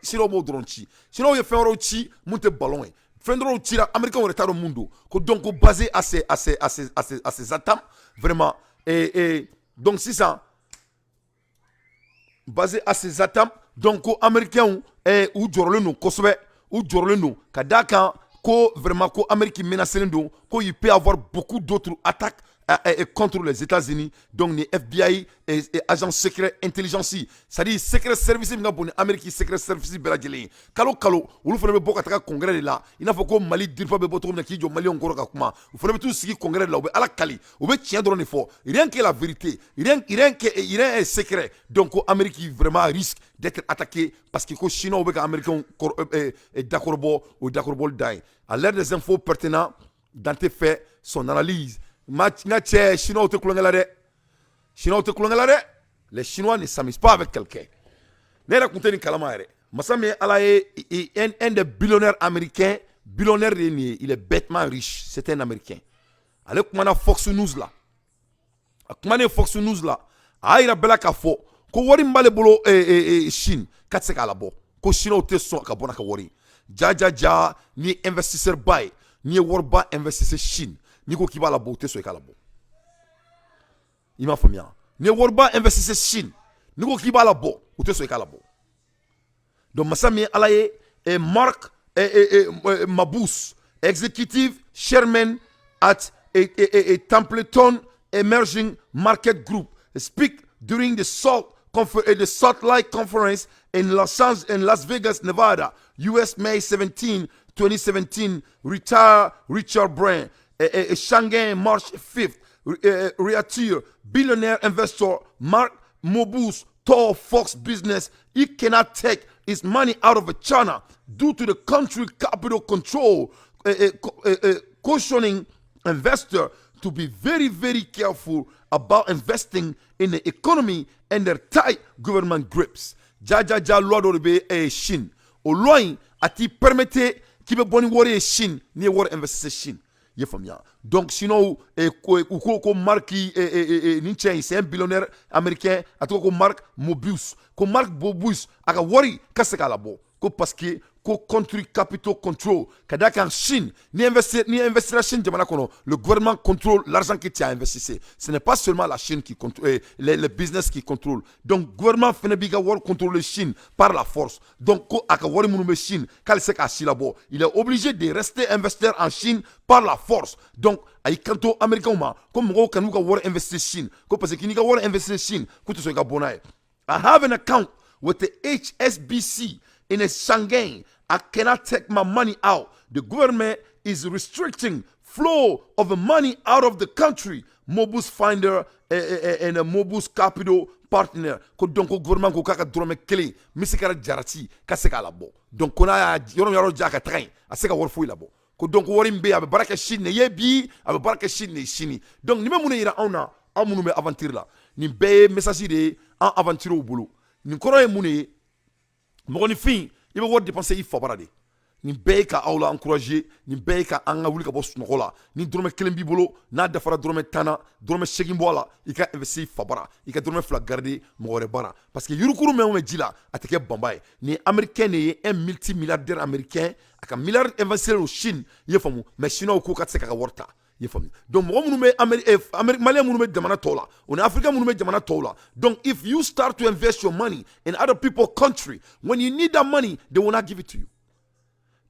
Chinois b'o dɔrɔn ci, Chinois ye fɛn wɛrɛw ci mun tɛ ballon ye. Fɛn dɔrɔw cira, Américains yɛrɛ t'a dɔn mun don. Ko donc ko basé à ces attentes vraiment et donc sisan, basé à ces attentes, donc ko Américains u jɔrɔlen don kosɛbɛ, u jɔrɔlen don ka d'a kan ko vraiment ko Amérique menacé don, ko il peut avoir beaucoup d'autres attaques contre les États-Unis. Donc ni FBI et agent secret intelligence, c'est-à-dire secret service min ka bon ni Amérique secret service bɛɛ lajɛlen ye, kalo kalo olu fana bɛ bɔ ka taga congrès de la, i n'a fɔ ko Mali DIRPA bɛ bɔ cogo min na k'i jɔ Maliyɛnw kɔrɔ ka kuma. U fana bɛ t'u sigi congrès de la, u bɛ Ala kali, u bɛ tiɲɛ dɔrɔn de fɔ, rien que la vérité, rien, rien que rien est secret. Donc ko Amérique vraiment risque d'être attaqué parce que ko Chinois bɛ ka Américains dakɔrɔbɔ, o dakɔrɔbɔli dan ye. À l'ère des infos pertinents, Dante fait son analyse. Ma n ka cɛ, Chinois tɛ kulonkɛ la dɛ, Chinois tɛ kulonkɛ la dɛ. Les Chinois ne s'amusent pas avec quelqu'un. Ne yɛrɛ tun tɛ nin kalama yɛrɛ. Masa min ye Ala ye, un des billionnaires américains, billionnaire de ye nin ye, il est bêtement riche, c'est un Américain. Ale kumana Fox News la, a kumanen Fox News la, a y'a yira bɛɛ la k'a fɔ ko wari min b'ale bolo Chine, k'a tɛ se k'a labɔ, ko Chinois tɛ sɔn ka bɔ n'a ka wari ye. Ja ja ja, n'i ye investisseur ba ye, n'i ye wariba investisseur Chine, n'i ko k'i b'a labɔ, u tɛ sɔn i k'a labɔ. I m'a faamuya? N'i ye wariba investisseur Chine, n'i ko k'i b'a labɔ, u tɛ sɔn i k'a labɔ. Donc masa min ye Ala ye, Mark Mabus, executive chairman at a Templeton Emerging Market Group, speak during the Salt Lake Conference in Las Vegas, Nevada, US, May 17, 2017, retired Richard Brand, Shanghai, March 5th, Reuters, billionaire investor Mark Mobus told Fox Business he cannot take his money out of China due to the country capital control, cautioning investor to be very, very careful about investing in the economy and their tight government grips. Ja ja ja, loi dɔ de bɛ Chine. O loi in a t'i permettre k'i bɛ bɔ ni wari ye Chine n'i ye wari investir Chine. I ye faamuya? Donc sinon u ko Mark nin cɛ in, c'est un billionnaire américain, a tɔgɔ ko Mark Mobius, ko Mark Mobius a ka wari ka se k'a labɔ ko parce que ko country capital control, ka d'a kan Chine, ni investira Chine jamana kɔnɔ, le gouvernement contrôle l'argent que tu as investi. Ce n'est pas seulement la Chine qui contrôle les business qui contrôle. Donc gouvernement fana b'i ka wari contrôler Chine par la force. Donc ko a ka wari minnu bɛ Chine, k'ale se k'a si labɔ, il est obligé de rester investir en Chine par la force. Donc a y'i kanto Américains ma ko mɔgɔw kan'u ka wari investir Chine, ko parce que k'i n'i ka wari investir Chine, k'u tɛ sɔn i ka bɔ n'a ye. I have an account with the HSBC in a Shanghai. I cannot take my money out. The government is restricting flow of the money out of the country. Mobus founder and a Mobus Capital partner. Ko donc ko gouvernement ko k'a ka dɔrɔmɛ kelen min se kɛra jarati ka se k'a labɔ. Donc ko n'a y'a yɔrɔ yɔrɔ ja ka taga yen, a se ka wari foyi labɔ. Ko donc wari min bɛ yen, a bɛ baara kɛ Chine de ye bi, a bɛ baara kɛ Chine de ye sini. Donc nin bɛ mun de yira anw na, anw minnu bɛ aventure la? Nin bɛɛ ye message de ye an aventuriers bolo. Nin kɔrɔ ye mun de ye? Mɔgɔninfin, i bɛ wari dépenser i fa bara de. Nin bɛɛ ye ka aw la encourager, nin bɛɛ ye ka an ka wuli ka bɔ sunɔgɔ la. Ni dɔrɔmɛ kelen b'i bolo, n'a dafara dɔrɔmɛ 10 na, dɔrɔmɛ 8 bɔ a la, i ka investir i fa bara, i ka dɔrɔmɛ 2 garder mɔgɔ wɛrɛ bara, parce que yurukuru mɛn o mɛn ji la, a tɛ kɛ banba ye. Nin Américain de ye, un multimilliardaire américain, a ka milliard investir au Chine, i ye faamu? Mais Chinois ko k'a tɛ se k'a ka wari ta, i ye faamu? Donc mɔgɔ minnu bɛ Amérique, Malien minnu bɛ jamana tɔw la, o ni Africain minnu bɛ jamana tɔw la, donc if you start to invest your money in other people country, when you need that money, they will not give it to you.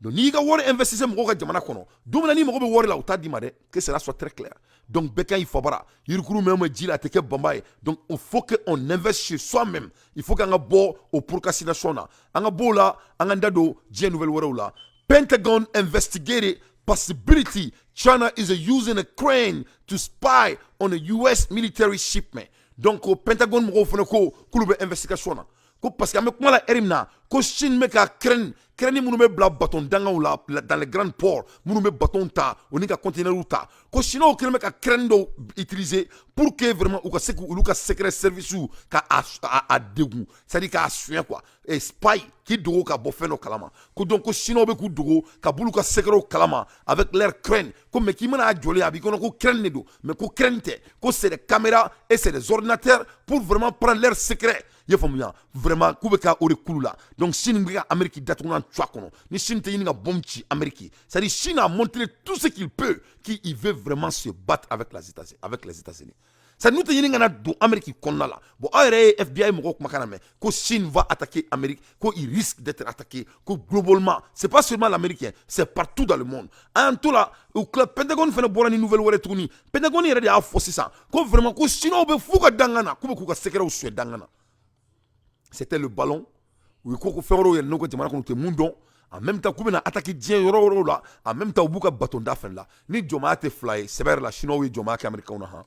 Donc n'i y'i ka wari investissé mɔgɔw ka jamana kɔnɔ, don min na n'i mago bɛ wari la, u t'a d'i ma dɛ. Que cela soit très clair. Donc bɛɛ ka ɲi fabara, yirikuru mɛn o mɛn ji la, a tɛ kɛ banba ye. Donc il faut que on investisse chez soi-même, il faut qu'an ka bɔ o procrastination na, an ka bɔ o la, an ka da don diɲɛ nouvelle wɛrɛw la. Pentagon investigated possibility China is using a crane to spy on a US military shipment. Donc o Pentagone mɔgɔw fana ko k'olu bɛ investigation na, ko parce que an bɛ kuma la heure min na, ko Chine bɛ ka crane minnu bɛ bila bateau danganw la, dans les grands ports, minnu bɛ bateau ta o ni ka conteneurs ta, ko Chinois kɛlen bɛ ka crane dɔw utiliser pour que vraiment u ka se k'olu ka secret service ka a degun, c'est à dire k'a suɲɛ quoi, et spy, k'i dogo ka bɔ fɛn dɔ kalama. Ko donc ko Chinois bɛ k'u dogo ka b'olu ka secret kalama avec leur crane, ko mais k'i mana a jɔlen, a b'i kɔnɔ ko crane de don, mais ko crane tɛ, ko c'est des caméras et c'est des ordinateurs pour vraiment prendre leur secret, i ye faamuya? Vraiment k'u bɛ ka o de kulu la. Donc Chine bɛ ka Amérique datugulan tu a kɔnɔ ni Chine tɛ ɲini ka bombe ci Amérique. C'est à dire Chine a montré tout ce qu'il peut, qu'il veut vraiment se battre avec les États-Unis. C'est n'u tɛ ɲini ka na don Amérique kɔnɔna la. Bon, aw yɛrɛ ye FBI mɔgɔw kumakan na mɛn ko Chine va attaquer Amérique, ko il risque d'être attaqué, ko globalement, c'est pas seulement l'Américain, c'est partout dans le monde. An to la, u tila, Pentagone fana bɔra ni nouvelle wɛrɛ tuguni. Pentagone yɛrɛ de y'a fɔ sisan ko vraiment ko Chinois bɛ f'u ka dangan na, k'u bɛ k'u ka secrets suɲɛ dangan na. C'était le ballon. U ko fɛn wɛrɛw yɛlɛ n'u ka jamana kɔnɔ, u tɛ mun dɔn. En même temps k'u bɛna attaquer diɲɛ yɔrɔ wɛrɛw la, en même temps u b'u ka bateau da fɛnɛ la. Ni jɔnmaya tɛ fila ye sɛbɛ yɛrɛ la, Chinois ye jɔnmaya kɛ Américains na han.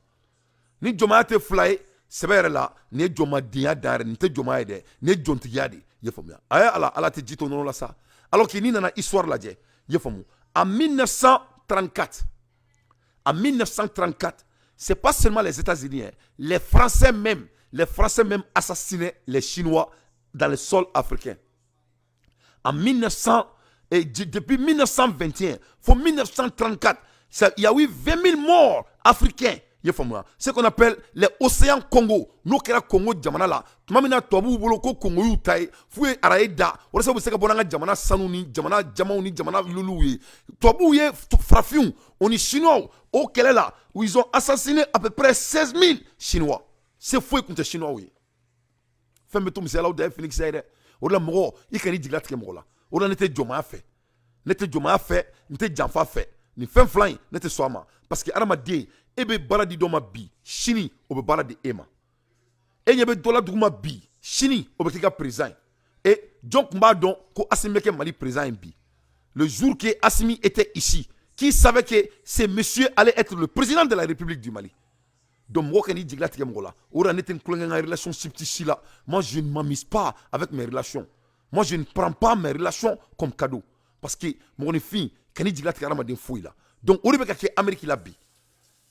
Ni jɔnmaya tɛ fila ye sɛbɛ yɛrɛ la, nin ye jɔnmadenya dan yɛrɛ, nin tɛ jɔnmaya ye dɛ, nin ye jɔntigiya de ye, i ye faamuya? A ye ala ala tɛ ji to nɔnɔ la sa. Alors que n'i nana histoire lajɛ, i ye faamu, en 1934, en 1934, c'est pas seulement les États-Unis, hein, les Français même assassinaient les Chinois dans le sol africain. En 1900, et depuis 1921, fo 1934, ça, il y a eu 20 000 morts africains. I ye faamuya? Ce qu'on appelle les océans Congo, n'o kɛra Congo jamana la tuma min na, tubabuw bolo ko Congo y'u ta ye, f'u ye araye da walasa u bɛ se ka bɔ n'an ka jamana sanu ni jamana jamaw ni jamana luluw ye. Tubabuw ye farafinw o ni Chinois o kɛlɛ la, ils ont assassiné à peu près 16 000 Chinois. Se foyi tun tɛ Chinois ye. Fɛn bɛ to misɛnyalaw da ye finikisɛ ye dɛ. O de la, mɔgɔ, i kan'i jigilatigɛ mɔgɔ la. O de la, ne tɛ jɔnmaya fɛ, ne tɛ jɔnmaya fɛ, n tɛ janfa fɛ. Nin fɛn fila in, ne tɛ sɔn a ma, parce que adamaden, e bɛ baara di dɔ ma bi, sini o bɛ baara di e ma. E ɲɛ bɛ dɔ la duguma bi, sini o bɛ k'i ka président ye. E jɔn tun b'a dɔn ko Asimi bɛ kɛ Mali président ye bi? Le jour que Assimi était ici, qui savait que ce monsieur allait être le président de la République du Mali? Donc mɔgɔ kan'i jigila tigɛ mɔgɔ la. O de la, ne tɛ n tulonkɛ n ka relationship si la. Moi, je ne m'amuse pas avec mes relations. Moi, je ne prends pas mes relations comme cadeau, parce que mɔgɔninfin kan'i jigila tigɛ hadamaden foyi la. Donc o de bɛ ka kɛ Amérique la bi.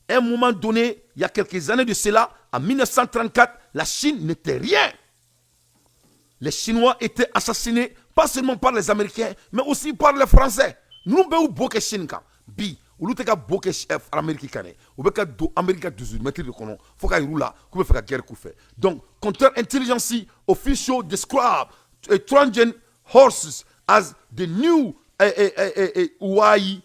À un moment donné, il y a quelques années de cela, en 1934, la Chine n'était rien. Les Chinois étaient assassinés, pas seulement par les Américains, mais aussi par les Français. Ninnu bɛɛ y'u bo kɛ Chine kan. Bi, olu tɛ ka bo kɛ Amérique kan dɛ. U bɛ ka don Amérique ka 18 mètres de kɔnɔ fo ka yir'u la k'u bɛ fɛ ka guerre k'u fɛ. Donc, counterintelligence official describe Trojan horses as the new Huawei.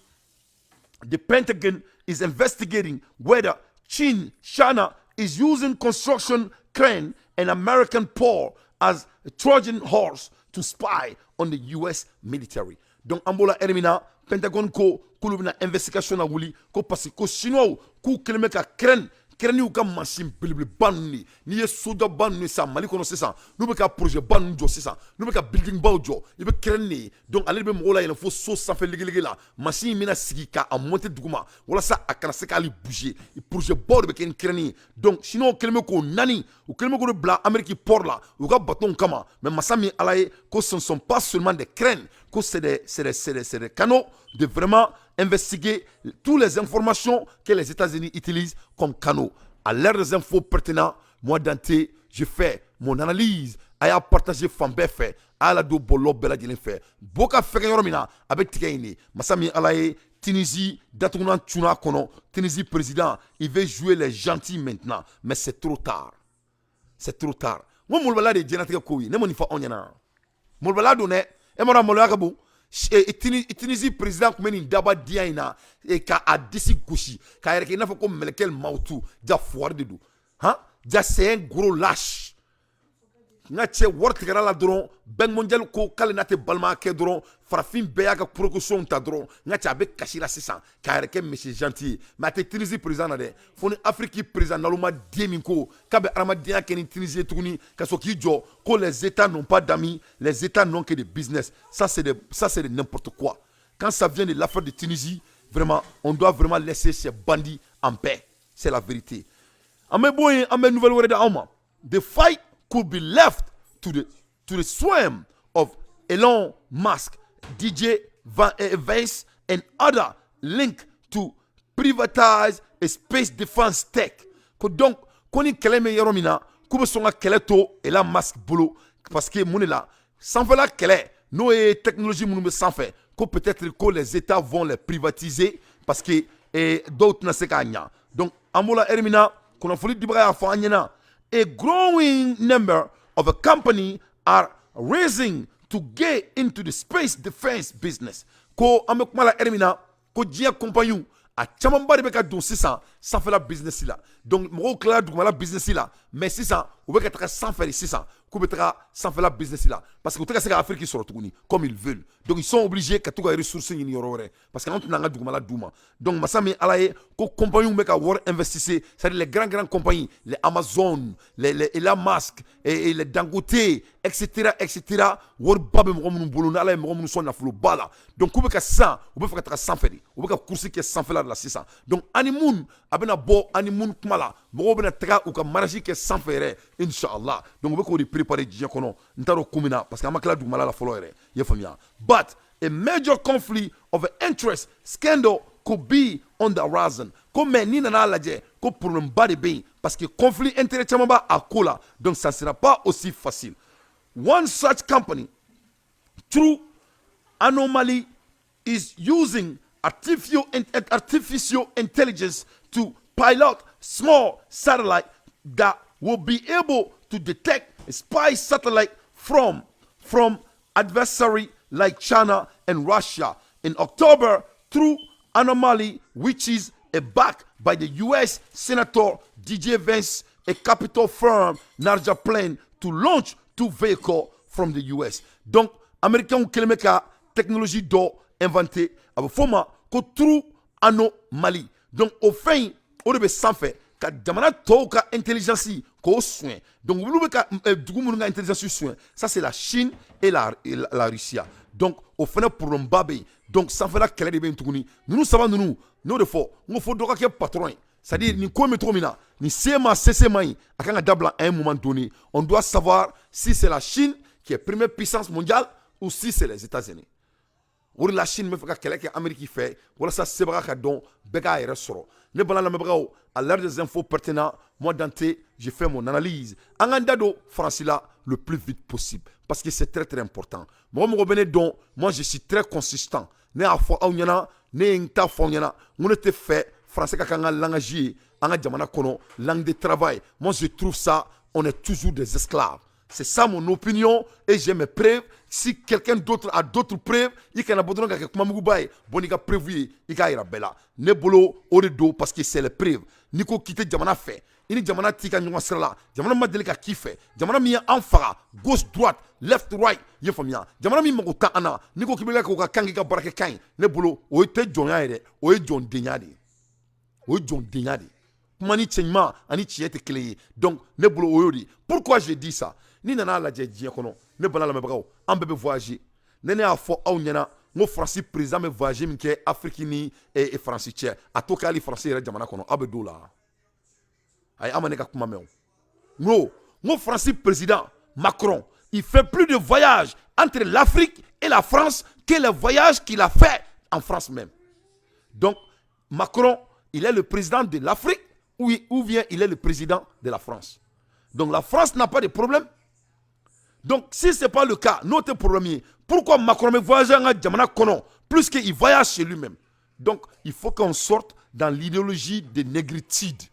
The Pentagon is investigating whether China is using construction crane and American port as a Trojan horse to spy on the US military. Donc, an b'o la ɛri min na, Pentagon ko k'olu bɛna investigation na wuli ko parce que ko Chinois k'u kɛlen bɛ ka crane, crane y'u ka machine belebeleba ninnu de. N'i ye sojɔba ninnu ye sisan Mali kɔnɔ sisan, n'u bɛ ka projet ba ninnu jɔ sisan, n'u bɛ ka building baw jɔ, i bɛ crane de ye. Donc ale de bɛ mɔgɔw layɛlɛn fo so sanfɛ legelege la. Machine in bɛna sigi k'a monter duguma walasa a kana se k'ale bouger. Projet baw de bɛ kɛ ni crane ye. Donc Chinois kɛlen bɛ k'o naani, u kɛlen bɛ k'o de bila Amérique port la u ka bateau kama. Mais masa min Ala ye, ko ce ne sont pas seulement des cranes, ko c'est des canaux de vraiment investiguer toutes les informations que les États-Unis utilisent comme canaux. À l'ère des infos pertinentes, moi Dante, je fais mon analyse. A y'a partager fan bɛɛ fɛ, a y'a ladon bɔlɔlɔ bɛɛ lajɛlen fɛ. Bo ka fɛgɛ yɔrɔ min na, a bɛ tigɛ yen de. Masa min Ala ye, Tunisie datugunan cunna kɔnɔ. Tunisie président, il veut jouer les gentils maintenant, mais c'est trop tard, c'est trop tard. N ko molobaliya de ye diɲɛlatigɛ kow ye. Ne ma nin fɔ anw ɲɛna, molobaliya don dɛ. E ma dɔn maloya ka bon. Tunisie président tun bɛ nin daba diya in na k'a disi gosi k'a yɛrɛ kɛ i n'a fɔ ko mɛlɛkɛ mawutu. Ja fuwari de don han, ja c'est un gros lâche. N ka cɛ, wari tigɛra la dɔrɔn, Banque mondiale ko k'ale n'a tɛ balimaya kɛ dɔrɔn, farafin bɛɛ y'a ka précaution ta dɔrɔn. N ka cɛ, a bɛ kasi la sisan k'a yɛrɛ kɛ monsieur gentil ye, mais a tɛ Tunisie président na dɛ. Fo ni Afrique président naloma den min ko k'a bɛ adamadenya kɛ ni Tunisie ye tuguni ka sɔrɔ k'i jɔ ko les États n'ont pas d'amis, les États n'ont que des business, ça c'est de n'importe quoi. Quand ça vient de l'affaire de Tunisie, vraiment, on doit vraiment laisser ces bandits en paix, c'est la vérité. An bɛ bɔ yen, an bɛ nouvelle wɛrɛ di aw ma. The fight could be left to the swarm of Elon Musk, DJ Vance and other link to privatize a space defense tech. Ko donc ko ni kɛlɛ bɛ yɔrɔ min na, k'u bɛ sɔn ka kɛlɛ to Elon Musk bolo, parce que mun de la, sanfɛla kɛlɛ, n'o ye technologie minnu bɛ sanfɛ, ko peut-être ko les États vont les privatiser parce que dɔw tɛna se k'a ɲa. Donc an b'o la ɛri min na, kunnafoni dibaga y'a fɔ an ɲɛna, a growing number of a company are racing to get into the space defense business. Ko an bɛ kuma la ɛri min na, ko diɲɛ compagnie a camanba de bɛ ka don sisan sanfɛla business la. Donc mɔgɔw tilala dugumala business la, mais sisan u bɛ ka taga sanfɛ de sisan, k'u bɛ taga sanfɛla business la parce que u tɛ ka se ka Afrique sɔrɔ tuguni comme ils veulent. Donc ils sont obligés ka to ka ressources ɲini yɔrɔ wɛrɛ parce que an tɛna an ka dugumala d'u ma. Donc masa min Ala ye, ko compagnie bɛ ka wari investir, c'est-à-dire les grands grands compagnies, les Amazon, les Elon Musk et les Dangote, etc etc. Wariba bɛ mɔgɔ minnu bolo, ni Ala ye mɔgɔ minnu sɔn nafoloba la. Donc k'u bɛ ka sisan, u bɛ fɛ ka taga sanfɛ de, u bɛ ka course kɛ sanfɛla de la sisan. Donc ani mun a bɛna bɔ, ani mun kuma la, mɔgɔw bɛna taga u ka mariage kɛ sanfɛ yɛrɛ, inshallah. Donc u bɛ k'o de préparer diɲɛ kɔnɔ. N t'a dɔn kun min na, parce que an ma tila dugumala la fɔlɔ yɛrɛ, i ye faamuya. But a major conflict of interest scandal could be on the horizon. Ko mais n'i nana lajɛ, ko problème ba de bɛ yen parce que conflit intérêt caman b'a a ko la. Donc ça sera pas aussi facile. One such company, True Anomaly, is using artificial intelligence to pilot small satellite that will be able to detect a spy satellite from adversary like China and Russia. In October, True Anomaly, which is a backed by the US Senator DJ Vance, a capital firm, Narja plan to launch two vehicles from the US. Donc, Américains kɛlen bɛ ka technologie dɔ inventé, a bɛ f'o ma ko True Anomaly. Donc o fɛn in, o de bɛ sanfɛ ka jamana tɔw ka intelligence k'o suɲɛ. Donc olu bɛ ka dugu minnu ka intelligence suɲɛ, ça c'est la Chine et la Russie. Donc o fana problème ba bɛ yen. Donc sanfɛla kɛlɛ de bɛ yen tuguni. Ninnu saba ninnu, n'o de fɔ n ko fo dɔ ka kɛ patron ye, c'est à dire nin ko bɛ cogo min na, nin CMA CCMA in, a kan ka dabila. À un moment donné, on doit savoir si c'est la Chine qui est première puissance mondiale ou si c'est les États-Unis. O de la, Chine bɛ fɛ ka kɛlɛ kɛ Amérique fɛ walasa sebaga ka dɔn, bɛɛ k'a yɛrɛ sɔrɔ. Ne bala lamɛnbagaw, à l'heure des infos pertinents, moi Dante, j'ai fait mon analyse. An k'an da don Faransi la le plus vite possible parce que c'est très très important. Mɔgɔ mɔgɔ bɛ ne dɔn, moi je suis très consistant. Ne y'a fɔ aw ɲɛna, ne ye n ta fɔ aw ɲɛna, n ko ne tɛ fɛ français ka k'an ka langage ye an ka jamana kɔnɔ, langue de travail. Moi je trouve ça, on est toujours des esclaves. C'est ça mon opinion et j'ai mes preuves. Si quelqu'un d'autre a d'autres preuves, i kana bɔ dɔrɔn ka kɛ kumamuguba ye, bɔ n'i ka preuve ye, i k'a yira bɛɛ la. Ne bolo, o de don, parce que c'est les preuves. N'i ko k'i tɛ jamana fɛ, i ni jamana t'i ka ɲɔgɔn sira la, jamana ma deli ka k'i fɛ, jamana min ye an faga gauche, droite, left, right, i ye faamuya, jamana min mago tɛ an na, n'i ko k'i bɛ k'o ka kan k'i ka baarakɛ kan ye, ne bolo o tɛ jɔnya ye dɛ, o ye jɔndenya de ye, o ye jɔndenya de ye. Kuma ni cɛ ɲuman ani tiɲɛ tɛ kelen ye. Donc ne bolo, o y'o de ye. Pourquoi j'ai dit ça? Ni nana lajɛ diɲɛ kɔnɔ, ne bala lamɛnbagaw, an bɛɛ bɛ voyager. Ne y'a fɔ aw ɲɛna n ko Faransi président bɛ voyage min kɛ Afiriki ni Faransi cɛ, a t'o kɛ hali Faransi yɛrɛ jamana kɔnɔ. Aw bɛ don la, ayi, aw ma ne ka kuma mɛn o. N ko Faransi président Macron, il fait plus de voyages entre l'Afrique et la France que les voyages qu'il a fait en France même. Donc Macron, il est le président de l'Afrique ou bien il est le président de la France? Donc la France n'a pas de problème. Donc si ce n'est pas le cas, notre problème, pourquoi Macron veut voyager en jamana kɔnɔ plus qu'il voyage chez lui-même? Donc il faut qu'on sorte dans l'idéologie de négritude.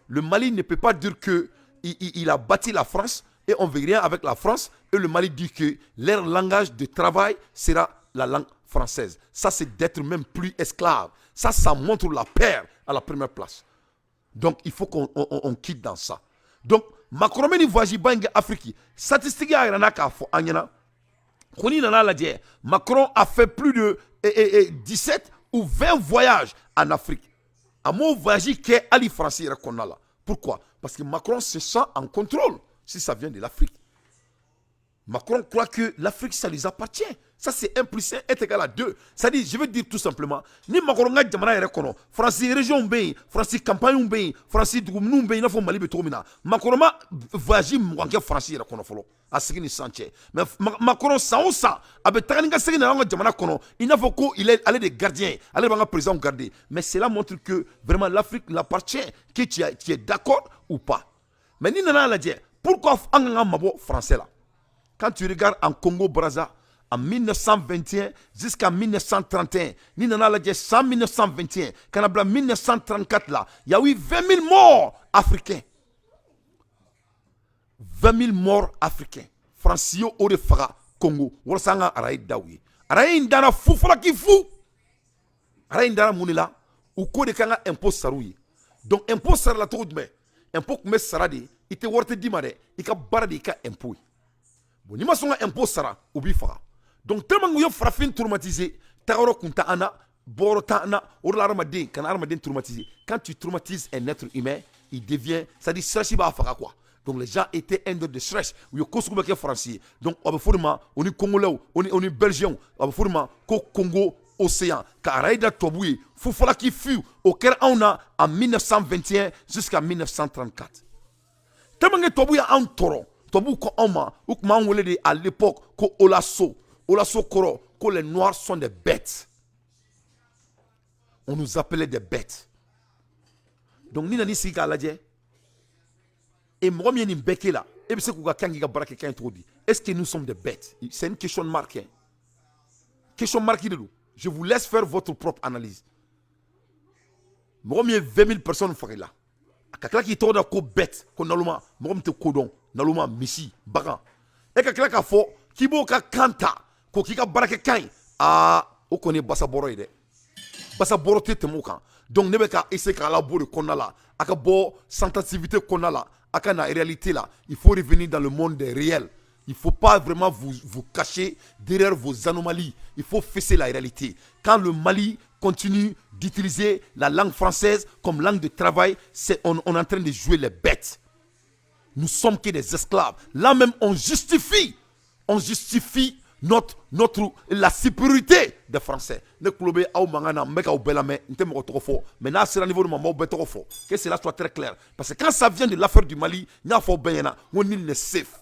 Le Mali ne peut pas dire que il a bâti la France et on veut rien avec la France et le Mali dit que leur langage de travail sera la langue française. Ça, c'est d'être même plus esclave. Ça montre la peur à la première place. Donc il faut qu'on on quitte dans ça. Donc Macron bɛ nin voyage ba in kɛ Afrique, statistique y'a yira n na k'a fɔ an ɲɛna ko n'i nana lajɛ, Macron a fait plus de 17 ou 20 voyages en Afrique. A m'o voyage kɛ hali France yɛrɛ kɔnɔna la. Pourquoi? Parce que Macron se sent en contrôle si ça vient de l'Afrique. Macron croit que l'Afrique, ça lui appartient. Ça, c'est 1 plus 1 est égal à 2. C'est-à-dire, je veux dire tout simplement, ni Macron ka jamana yɛrɛ kɔnɔ, Faransi région bɛ yen, Faransi campagne bɛ yen, Faransi dugu minnu bɛ yen, i n'a fɔ Mali bɛ cogo min na, Macron ma voyage 20 kɛ Faransi yɛrɛ kɔnɔ fɔlɔ, a sigi ni sisan cɛ. Mais Macron, san o san, a bɛ taga ni ka segin na an ka jamana kɔnɔ, i n'a fɔ ko il est ale de gardien, ale de b'an ka président garder. Mais cela montre que vraiment l'Afrique l'appartient, que tu es d'accord ou pas. Mais ni nana lajɛ, pourquoi an kan ka mabɔ français la? Quand tu regardes en Congo Brazza, en 1921 jusqu'à 1931, ni nana lajɛ san 1921 ka na bila 1934 la, il y a eu 20 000 morts africains. 20 000 morts africains. Faransi ye o de faga Congo walasa an ka arayi da u ye. Arayi in dara fu falaki fu. Arayi in dara mun de la? U ko de k'an ka impôt sara u ye. Donc impôt sara la cogo jumɛn? Impôt tun bɛ sara de, i tɛ wari tɛ d'i ma dɛ, i ka baara de y'i ka impôt ye. Bon, n'i ma sɔn ka impôt sara, u b'i faga. Donc tellement u ye farafin traumatisé, tagayɔrɔ kun tɛ an na, bɔyɔrɔ t'an na. O de la, hadamaden kana hadamaden traumatiser. Quand tu traumatises un être humain, il devient, c'est à dire stress b'a faga quoi. Donc les gens étaient un de stress, u ye ko sugu bɛ kɛ Faransi ye. Donc a bɛ fɔ o de ma, o ni Congolais, o ni Belgiens, a bɛ fɔ o de ma ko Congo océan, ka arayi da tubabu ye fufalaki fu. O kɛra anw na en 1921 jusqu'à 1934. Tellement que tubabu ye anw tɔɔrɔ, tubabuw ko anw ma, u tun b'an wele de à l'époque ko Olaso. Olaso kɔrɔ ko les noirs sont des bêtes. On nous appelait des bêtes. Donc ni nana sigi k'a lajɛ, et mɔgɔ min ye nin bɛɛ k'e la, e bɛ se k'u ka kan k'i ka baara kɛ kan ye cogo di? Est-ce que nous sommes des bêtes? C'est une question marque, hein. Question marquée de don. Je vous laisse faire votre propre analyse. Mɔgɔ min ye 20 000 personnes faga i la, a ka tila k'i tɔgɔ da ko bête, ko naloma, mɔgɔ min tɛ ko dɔn, naloma, misi, bagan, e ka tila k'a fɔ k'i b'o ka kan ta k'o k'i ka baarakɛ kan ye, aa, o kɔni ye basa bɔrɔ ye dɛ, basa bɔrɔ tɛ tɛmɛ o kan. Donc ne bɛ ka essayer k'a labɔ de kɔnɔna la, a ka bɔ sensitivité kɔnɔna la, a ka na réalité la. Il faut revenir dans le monde des réels. Il faut pas vraiment vous, vous cacher derrière vos anomalies. Il faut fesser la réalité. Quand le Mali continue d'utiliser la langue française comme langue de travail, on est en train de jouer les bêtes. Nous sommes que des esclaves. Là même, on justifie. On justifie notre la supériorité des Français. Ne kulo bɛ aw mankan na, n bɛ k'aw bɛɛ lamɛn, n tɛ mɔgɔ tɔgɔ fɔ, mais n'a sera niveau dɔ ma, n b'aw bɛɛ tɔgɔ fɔ. Que cela soit très clair, parce que quand ça vient de l'affaire du Mali, n y'a fɔ aw bɛɛ ɲɛna n ko nul n'est safe,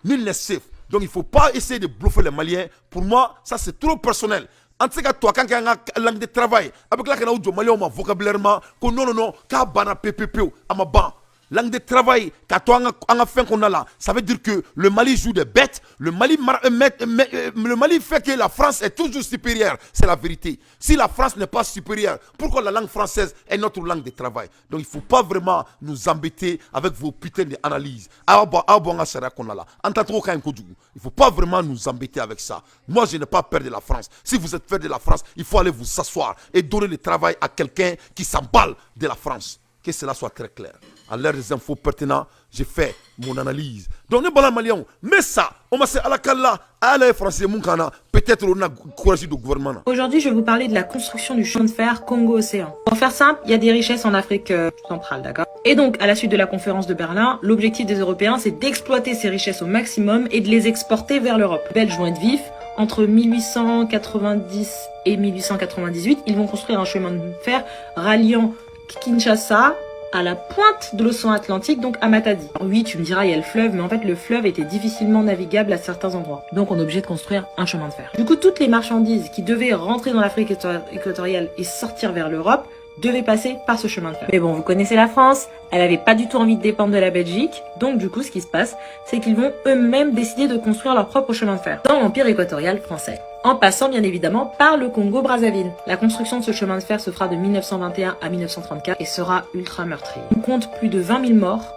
nul n'est safe. Donc il faut pas essayer de bluffer les Maliens. Pour moi, ça, c'est trop personnel. An tɛ se ka tubabukan kɛ an ka langue de travail, a bɛ tila ka n'aw jɔ Maliyɛnw ma vocabulairement ko non, non, non, k'a banna pewu pewu. A ma ban. Langue de travail ka to an ka fɛn kɔnɔna la, ça veut dire que le Mali joue des bêtes. Le Mali fait que la France est toujours supérieure. C'est la vérité. Si la France n'est pas supérieure, pourquoi la langue française est notre langue de travail? Donc il faut pas vraiment nous embêter avec vos putains d'analyses. Aw bɔ, aw bɔ an ka sariya kɔnɔna la, an tacogo ka ɲi kojugu. Il faut pas vraiment nous embêter avec ça. Moi, je n'ai pas peur de la France. Si vous êtes peur de la France, il faut aller vous asseoir et donner le travail à quelqu'un qui s'emballe de la France. Que cela soit très clair. À l'heure des infos pertinentes, j'ai fait mon analyse. Donc, ne bala Maliens, mais ça, on va se à la kala, à la français, mun kana, peut-être on a courage du gouvernement. Aujourd'hui, je vais vous parler de la construction du chemin de fer Congo-Océan. Pour faire simple, il y a des richesses en Afrique centrale, d'accord? Et donc, à la suite de la conférence de Berlin, l'objectif des Européens, c'est d'exploiter ces richesses au maximum et de les exporter vers l'Europe. Les Belges vont être vifs. Entre 1890 et 1898, ils vont construire un chemin de fer ralliant Kinshasa à la pointe de l'océan Atlantique, donc à Matadi. Oui, tu me diras, il y a le fleuve, mais en fait, le fleuve était difficilement navigable à certains endroits. Donc, on est obligé de construire un chemin de fer. Du coup, toutes les marchandises qui devaient rentrer dans l'Afrique équatoriale et sortir vers l'Europe devaient passer par ce chemin de fer. Mais bon, vous connaissez la France, elle avait pas du tout envie de dépendre de la Belgique, donc du coup, ce qui se passe, c'est qu'ils vont eux-mêmes décider de construire leur propre chemin de fer dans l'Empire équatorial français, en passant bien évidemment par le Congo-Brazzaville. La construction de ce chemin de fer se fera de 1921 à 1934 et sera ultra meurtrier. On compte plus de 20 000 morts,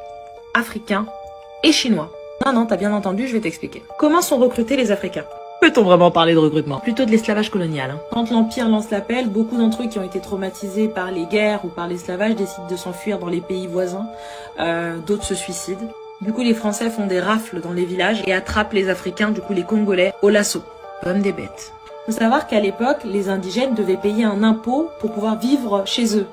africains et chinois. Non, non, t'as bien entendu, je vais t'expliquer. Comment sont recrutés les Africains? Peut-on vraiment parler de recrutement? Plutôt de l'esclavage colonial, hein. Quand l'Empire lance l'appel, beaucoup d'entre eux qui ont été traumatisés par les guerres ou par l'esclavage décident de s'enfuir dans les pays voisins. D'autres se suicident. Du coup, les Français font des rafles dans les villages et attrapent les Africains, du coup les Congolais, au lasso, comme des bêtes. Faut savoir qu'à l'époque, les indigènes devaient payer un impôt pour pouvoir vivre chez eux.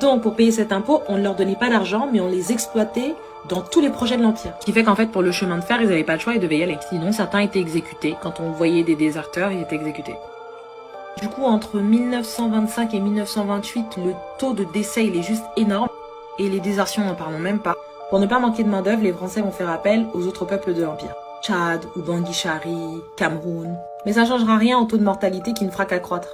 Donc, pour payer cet impôt, on ne leur donnait pas d'argent, mais on les exploitait dans tous les projets de l'Empire. Ce qui fait qu'en fait, pour le chemin de fer, ils n'avaient pas le choix, ils devaient y aller. Sinon, certains étaient exécutés. Quand on voyait des déserteurs, ils étaient exécutés. Du coup, entre 1925 et 1928, le taux de décès, il est juste énorme. Et les désertions, n'en parlons même pas. Pour ne pas manquer de main-d'œuvre, les Français vont faire appel aux autres peuples de l'Empire. Tchad, Oubangui-Chari, Cameroun. Mais ça ne changera rien au taux de mortalité qui ne fera qu'accroître.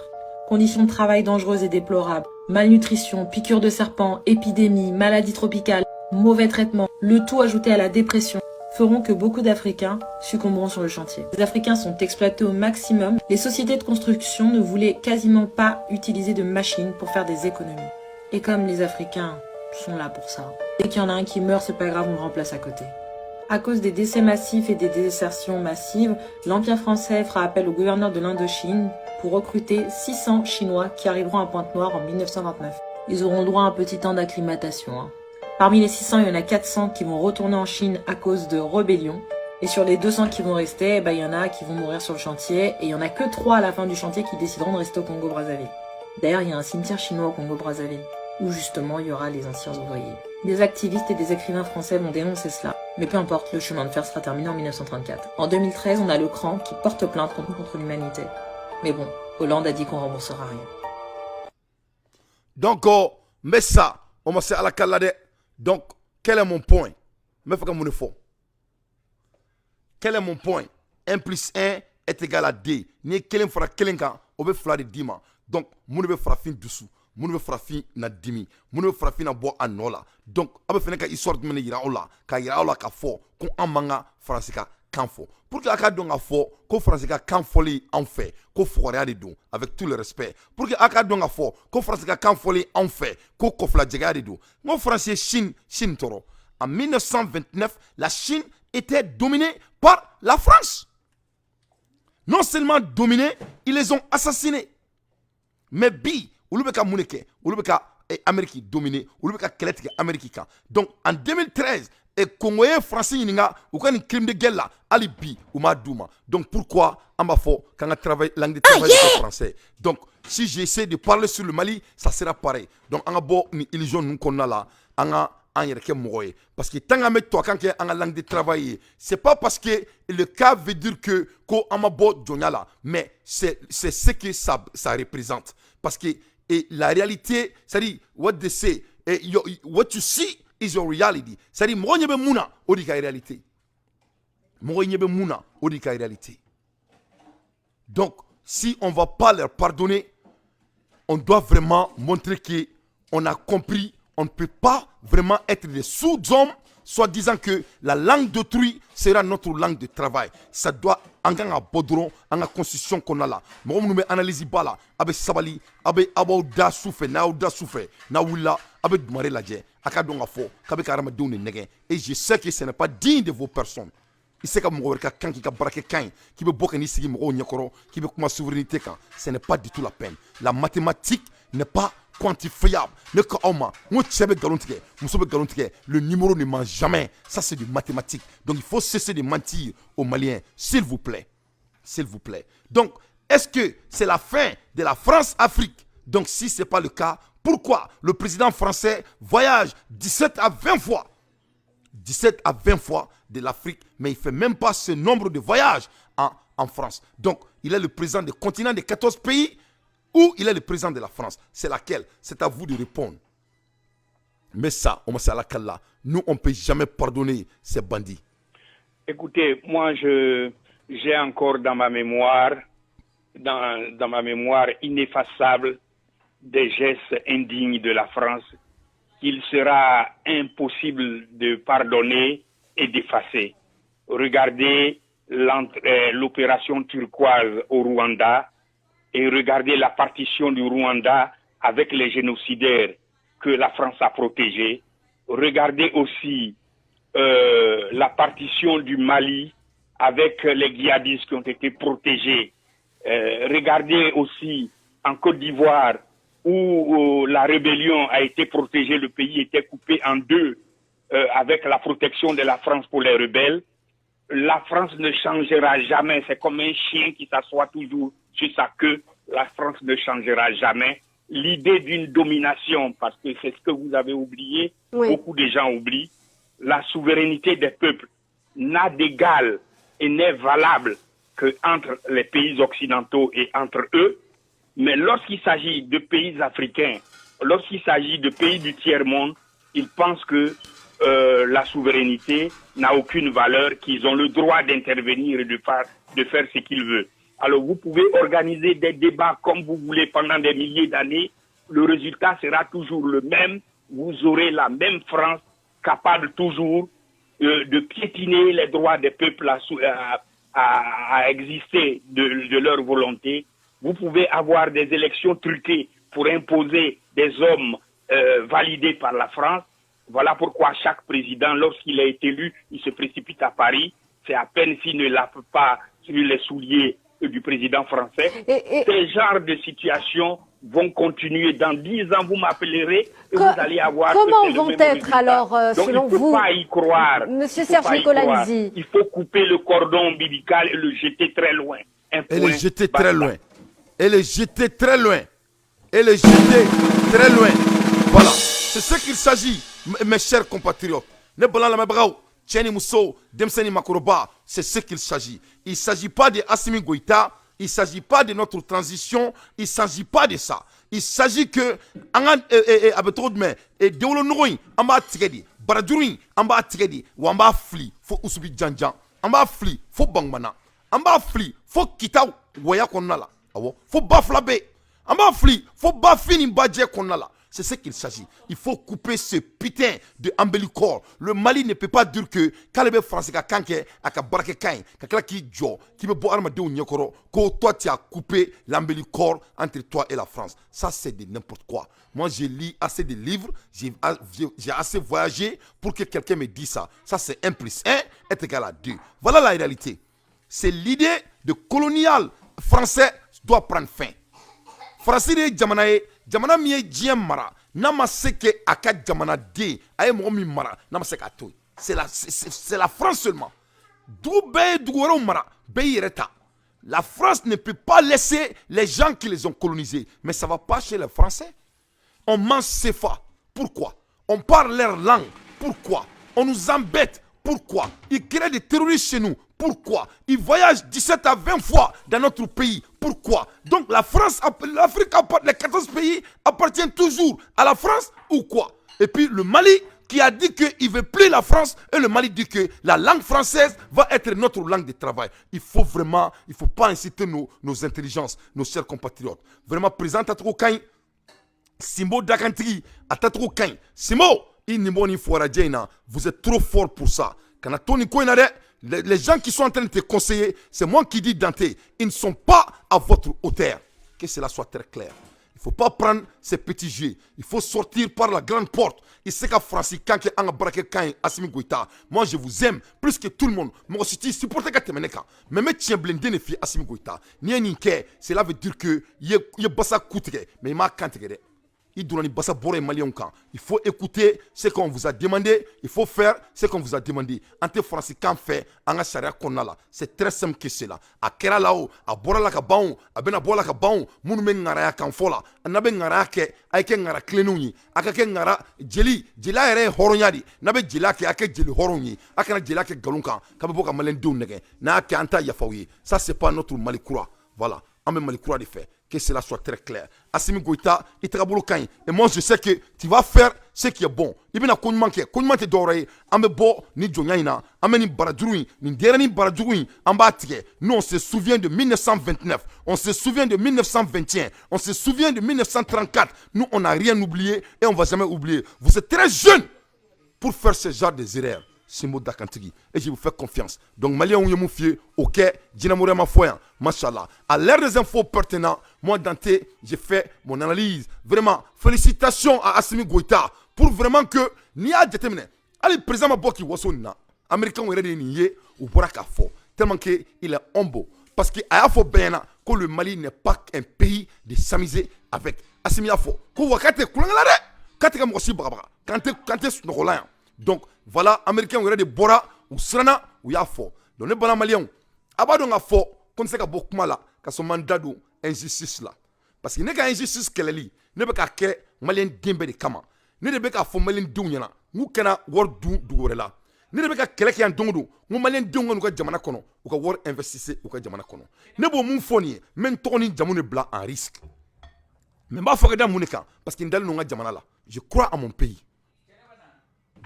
Conditions de travail dangereuses et déplorables, malnutrition, piqûres de serpents, épidémies, maladies tropicales, mauvais traitements, le tout ajouté à la dépression, feront que beaucoup d'Africains succomberont sur le chantier. Les Africains sont exploités au maximum. Les sociétés de construction ne voulaient quasiment pas utiliser de machines pour faire des économies. Et comme les Africains sont là pour ça, dès qu'il y en a un qui meurt, c'est pas grave, on le remplace à côté. À cause des décès massifs et des désertions massives, l'Empire français fera appel au gouverneur de l'Indochine pour recruter 600 Chinois qui arriveront à Pointe-Noire en 1929. Ils auront droit à un petit temps d'acclimatation, hein. Parmi les 600, il y en a 400 qui vont retourner en Chine à cause de rébellions. Et sur les 200 qui vont rester, eh ben, il y en a qui vont mourir sur le chantier. Et il y en a que 3 à la fin du chantier qui décideront de rester au Congo-Brazzaville. D'ailleurs, il y a un cimetière chinois au Congo-Brazzaville, où justement il y aura les anciens ouvriers. Des activistes et des écrivains français vont dénoncer cela. Mais peu importe, le chemin de fer sera terminé en 1934. En 2013, on a le CRAN qui porte plainte contre l'humanité. Mais bon, Hollande a dit qu'on remboursera rien. Donc, oh, mais ça, on va se à la kala. Donc, quel est mon point? N bɛ fɛ ka mun de fɔ? Quel est mon point? 1 plus 1 est égal à 2. N'i ye kelen fara kelen kan, o bɛ fila de d'i ma. Donc, mun de bɛ farafin dusu? Mun de bɛ farafin na dimi? Mun de bɛ farafin na bɔ a nɔ la? Donc, aw bɛ fɛnɛ ka histoire jumɛn de yira aw la? K'a yira aw la k'a fɔ ko an man ka Faransi ka kan fɔ. Pour que a ka dɔn k'a fɔ ko Faransi ka kan fɔli anw fɛ ko fugariya de don, avec tout le respect. Pour que a ka dɔn k'a fɔ ko Faransi ka kan fɔli anw fɛ ko kɔfilajɛgɛya de don. N ko Faransi ye Chine tɔɔrɔ. En 1929, la Chine était dominée par la France. Non seulement dominée, ils les ont assassinés. Mais bi, olu bɛ ka mun de kɛ? Olu bɛ ka Amérique dominer, olu bɛ ka kɛlɛ tigɛ Amérique kan. Donc en 2013, et Congo ye Faransi ɲininka u ka nin crime de guerre la, hali bi u m'a d'u ma. Donc pourquoi an b'a fɔ k'an ka travail, langue de travail ah, français? Donc si j'essaie de parler sur le Mali, ça sera pareil. Donc an ka bɔ ni illusion ninnu kɔnɔna la, an ka An yɛrɛ kɛ mɔgɔ ye, parce que tant qu'an bɛ tubabukan kɛ an ka langue de travail ye, c'est pas parce que le cas veut dire que ko an ma bɔ jɔnya la, mais c'est ce que ça représente, parce que et la réalité, c'est-à-dire what they say et what you see is your reality, c'est-à-dire mɔgɔ ɲɛ bɛ mun na, o de ka réalité, mɔgɔ ɲɛ bɛ mun na, o de ka réalité. Donc si on va pas leur pardonner, on doit vraiment montrer que on a compris. On ne peut pas vraiment être des sous-hommes, soit disant que la langue d'autrui sera notre langue de travail. Ça doit, an kan ka bɔ dɔrɔn an ka constitution kɔnɔna la. Mɔgɔ minnu bɛ analyse ba la, a bɛ sabali, a bɛ a b'aw da su fɛ, n'a y'aw da su fɛ, n'a wulila, a bɛ Dumare lajɛ, a ka dɔn ka fɔ k'a bɛ ka hadamadenw de nɛgɛ. Et je sais que ce n'est pas digne de vos personnes. I se ka mɔgɔ wɛrɛ ka kan k'i ka baarakɛ kan ye, k'i bɛ bɔ ka n'i sigi mɔgɔw ɲɛkɔrɔ, k'i bɛ kuma souveraineté kan, ce n'est pas du tout la peine. La mathématique n'est pas quantifiable. Ne ko aw ma n ko cɛ bɛ nkalon tigɛ, muso bɛ nkalon tigɛ, le numéro ne ment jamais. Ça, c'est du mathématique. Donc il faut cesser de mentir aux Maliens, s'il vous plaît, s'il vous plaît. Donc est-ce que c'est la fin de la France-Afrique? Donc si ce n'est pas le cas, pourquoi le président français voyage 17 à 20 fois, 17 à 20 fois de l'Afrique, mais il ne fait même pas ce nombre de voyages en France? Donc, il est le président du continent de 14 pays ou il est le président de la France? C'est laquelle? C'est à vous de répondre. Mais ça, on va nous, on ne peut jamais pardonner ces bandits. Écoutez, moi, j'ai encore dans ma mémoire, dans ma mémoire ineffaçable, des gestes indignes de la France qu'il sera impossible de pardonner et d'effacer. Regardez l'opération turquoise au Rwanda et regardez la partition du Rwanda avec les génocidaires que la France a protégés. Regardez aussi la partition du Mali avec les djihadistes qui ont été protégés. Regardez aussi en Côte d'Ivoire où la rébellion a été protégée, le pays était coupé en deux avec la protection de la France pour les rebelles. La France ne changera jamais, c'est comme un chien qui s'assoit toujours sur sa queue, la France ne changera jamais. L'idée d'une domination, parce que c'est ce que vous avez oublié, beaucoup de gens oublient, la souveraineté des peuples n'a d'égal et n'est valable qu'entre les pays occidentaux et entre eux. Mais lorsqu'il s'agit de pays africains, lorsqu'il s'agit de pays du tiers-monde, ils pensent que la souveraineté n'a aucune valeur, qu'ils ont le droit d'intervenir et de faire ce qu'ils veulent. Alors vous pouvez organiser des débats comme vous voulez pendant des milliers d'années, le résultat sera toujours le même. Vous aurez la même France capable toujours de piétiner les droits des peuples à exister de leur volonté. Vous pouvez avoir des élections truquées pour imposer des hommes validés par la France. Voilà pourquoi chaque président, lorsqu'il est élu, il se précipite à Paris. C'est à peine s'il ne lave pas sur les souliers du président français. Ces genres de situations vont continuer. Dans 10 ans, vous m'appellerez et vous allez avoir. Comment vont être alors, Donc, selon il ne faut vous, pas y croire. Monsieur Il faut Serge pas y Nicolas croire. Nzi? Il faut couper le cordon ombilical et le jeter très loin. Un Et le point, jeter très basta. Loin. Et le jeter très loin. Et le jeter très loin. Voilà. C'est ce qu'il s'agit, mes chers compatriotes. Ne bala lamɛnbagaw, cɛ ni muso, denmisɛn ni makɔrɔba, c'est ce qu'il s'agit. Il ne s'agit pas de Assimi Goïta, il ne s'agit pas de notre transition, il ne s'agit pas de ça. Il s'agit que an ka a bɛ cogo jumɛn, denwolonogo in, an b'a tigɛ de, barajuru in, an b'a tigɛ de, wa an b'a fili fo Usubi janjan, an b'a fili fo Bangumana, an b'a fili fo Kita wɔya kɔnɔna la, awɔ, fo Bafulabe, an b'a fili fo Bafin ni Bajɛ kɔnɔna la. C'est ce qu'il s'agit. Il faut couper ce putain de ombilical. Le Mali ne peut pas dire que k'ale bɛ France ka kan kɛ a ka baarakɛ kan ye, ka tila k'i jɔ k'i bɛ bɔ hadamadenw ɲɛkɔrɔ ko toi, tu as coupé l'ombilical entre toi et la France. Ça, c'est de n'importe quoi. Moi, j'ai lu assez de livres, j'ai assez voyagé pour que quelqu'un me dise ça. Ça, c'est 1 plus 1 est égal à 2. Voilà la réalité. C'est l'idée de colonial français doit prendre fin. Faransi de ye jamana ye, jamana min ye diɲɛ mara, n'a ma se kɛ a ka jamanaden a ye mɔgɔ min mara, n'a ma se k'a to yen, c'est la France seulement. Dugu bɛɛ ye dugu wɛrɛw mara, bɛɛ y'i yɛrɛ ta. La France ne peut pas laisser les gens qui les ont colonisés. Mais ça va pas chez les Français. On mange CFA, pourquoi? On parle leur langue. Pourquoi? On nous embête. Pourquoi? Ils créent des terroristes chez nous. Pourquoi? Ils voyagent 17 à 20 fois dans notre pays. Pourquoi? Donc la France, l'Afrique, les 14 pays appartiennent toujours à la France ou quoi? Et puis le Mali qui a dit qu'il ne veut plus la France et le Mali dit que la langue française va être notre langue de travail. Il faut vraiment, il ne faut pas inciter nos intelligences, nos chers compatriotes. Vraiment, président tacogo ka ɲi, Simbo Dakantigi, a tacogo ka ɲi. Simbo, i ni ni vous êtes trop fort pour ça. Kana to nin ko in na dɛ. Les gens qui sont en train de te conseiller, c'est moi qui dis Dante, ils ne sont pas à votre hauteur. Que cela soit très clair. Il ne faut pas prendre ces petits jeux. Il faut sortir par la grande porte. I se ka Francis kan kɛ an ka baarakɛ kan ye Assimi Goïta. Moi, je vous aime plus que tout le monde. Mɔgɔ si t'i supporter ka tɛmɛ ne kan. Mais n bɛ tiɲɛ bilen de f'i ye Assimi Goïta. N'i ye nin kɛ, cela veut dire que i ye basa ku tigɛ, mais i m'a kan tigɛ dɛ. I donna ni basa bɔrɔ ye maliyɛnw kan. Il faut écouter ce qu'on vous a demandé, il faut faire ce qu'on vous a demandé. An tɛ faransi kan fɛ an ka sariya kɔnɔna la. C'est très simple que cela. A kɛra la o, a bɔra la ka ban o, a bɛna bɔ la ka ban o. Minnu bɛ ŋaraya kan fɔ la, n'a bɛ ŋaraya kɛ, a ye kɛ ŋara tilennenw ye, a ka kɛ ŋara jeli. Jeliya yɛrɛ ye hɔrɔnya de. N'a bɛ jeliya kɛ, a kɛ jeli hɔrɔnw ye. A kana jeliya kɛ nkalon kan k'a bɛ bɔ ka maliyɛndenw nɛgɛ. N'a y'a kɛ, an t'a yafa aw ye. Ça, c'est pas notre Mali kura. Voilà, an bɛ Mali kura de fɛ. Que cela soit très clair. Assimi Goïta, i tagabolo ka ɲi. Et moi, je sais que tu vas faire ce qui est bon. I bɛna ko ɲuman kɛ. Ko ɲuman tɛ dɔwɛrɛ ye. An bɛ bɔ ni jɔnya in na. An bɛ nin barajuru in, nin denyɛrɛnin barajuru in, an b'a tigɛ. Nous, on se souvient de 1929. On se souvient de 1921. On se souvient de 1934. Nous, on n'a rien oublié et on va jamais oublier. Vous êtes très jeune pour faire ce genre d'erreurs. Simbo Dakantigi. Et je vous fais confiance. Donc, Malien ye mun f'i ye, ok, Djinamouria ma fɔ yan, machallah. À l'ère des infos pertinentes, moi, Dante, j'ai fait mon analyse. Vraiment, félicitations à Assimi Goïta pour vraiment que, n'i y'a jateminɛ, hali président ma bɔ k'i waso nin na, américain yɛrɛ de ye nin ye, u bɔra k'a fɔ. Tellement que il est humble. Parce que a y'a fɔ bɛɛ ɲɛna ko le Mali n'est pas un pays de s'amuser avec. Assimi y'a fɔ ko wa k'a tɛ kulonkɛ la dɛ, k'a tɛ ka mɔgɔ si bagabaga, k'an tɛ sunɔgɔ la yan. Donc voilà, américain yɛrɛ de bɔra, u siranna, u y'a fɔ. Donc ne bana maliyɛnw, a b'a dɔn k'a fɔ ko n tɛ se ka bɔ kuma la ka sɔrɔ man da don injustice la, parce que ne ka injustice kɛlɛli, ne bɛ ka kɛ maliyɛn den bɛɛ de kama. Ne de bɛ k'a fɔ maliyɛn denw ɲɛna n'u kɛra wari dun dugu wɛrɛ la. Ne de bɛ ka kɛlɛ kɛ yan don o don, n ko maliyɛn denw ka n'u ka jamana kɔnɔ, u ka wari investir u ka jamana kɔnɔ. Ne b'o mun fɔ nin ye, n bɛ n tɔgɔ ni jamu de bila en risque, mais n b'a fɔ ka da mun de kan? Parce que n dalen don n ka jamana la. Je crois à mon pays.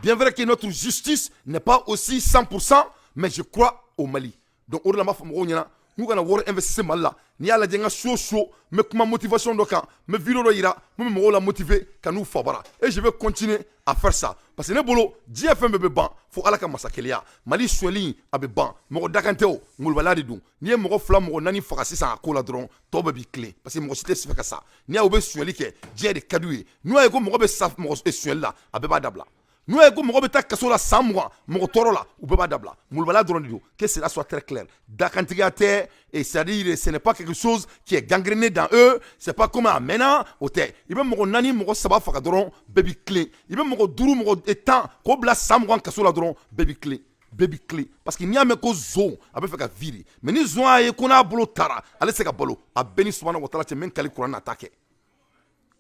Bien vrai que notre justice n'est pas aussi 100%, mais je crois au Mali. Donc, o de la n b'a fɔ mɔgɔw ɲɛna n'u kana wari investir Mali la. N'i y'a lajɛ n ka so so, n bɛ kuma motivation dɔ kan, n bɛ vidéo dɔ yira mun bɛ mɔgɔw la motiver ka n'u fa bara, et je vais continuer à faire ça, parce que ne bolo, diɲɛ fɛn bɛɛ bɛ ban fo Ala ka masakɛya. Mali sonyɛli, a bɛ ban. Mɔgɔ dakan tɛ o, molobaliya de don. N'i ye mɔgɔ fila, mɔgɔ naani faga sisan a ko la dɔrɔn, tɔw bɛɛ b'i tilen, parce que mɔgɔ si tɛ fɛ ka sa. N'i y'a ye u bɛ sonyɛli kɛ, diɲɛ de ka d'u ye. N'u y'a ye ko mɔgɔ bɛ sa mɔgɔ sonyɛli la, a bɛɛ b'a dabila. N'u y'a ye ko mɔgɔ bɛ taa kaso la san 20 mɔgɔ tɔɔrɔ la, u bɛɛ b'a dabila. Molobaliya dɔrɔn de don. Que cela soit très clair. Dakantigiya tɛ, et c'est-à-dire, ce n'est pas quelque chose qui est gangréné dans eux. C'est pas comme a mɛnna, o tɛ. I bɛ mɔgɔ naani, mɔgɔ saba faga dɔrɔn, bɛɛ b'i tilen. I bɛ mɔgɔ duuru, mɔgɔ 10 k'o bila san 20 kaso la dɔrɔn, bɛɛ b'i tilen, bɛɛ b'i tilen, parce que n'i y'a mɛn ko zon, a bɛ fɛ ka vivre, mais ni zon y'a ye ko n'a bolo taara, ale tɛ se ka balo. A bɛɛ ni subahana wa taala cɛ, n bɛ n kali kuranɛ na, a t'a kɛ.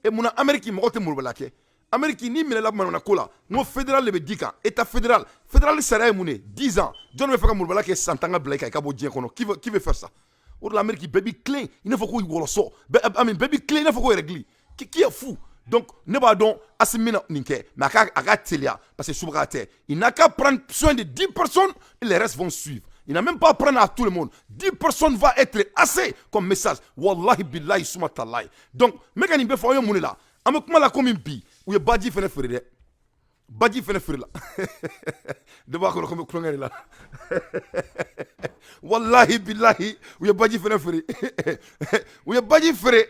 E munna Amérique mɔgɔ tɛ molobaliya kɛ? Amérique, n'i minɛla manamana ko la, n ko fédéral de bɛ di kan, état fédéral. Fédéral sariya ye mun ye? 10 ans. Jɔn bɛ fɛ ka molobaliya kɛ san 10 ka bila i kan, i ka bɔ diɲɛ kɔnɔ? Qui veut faire ça? O de la, Amérique, bɛɛ b'i tilen i n'a fɔ ko wɔlɔsɔ bɛɛ, ami bɛɛ b'i tilen i n'a fɔ ko règle. Qui est fou? Donc ne b'a dɔn Assimi bɛna nin kɛ, mais a ka teliya, parce que subaga tɛ. Il n'a qu'à prendre soin de 10 personnes et les restes vont suivre. Il n'a même pas à prendre à tout le monde. 10 personnes va être assez comme message. Wallahi billahi suma talahi. Donc n bɛ ka nin bɛɛ fɔ aw ye mun de la? An bɛ kuma la komi bi, u ye baji fɛnɛ feere dɛ. Baji fɛnɛ feere la, dɔ b'a kɔnɔ ko n bɛ kulonkɛ de la. Wallahi billahi, u ye baji fɛnɛ feere. U ye baji feere.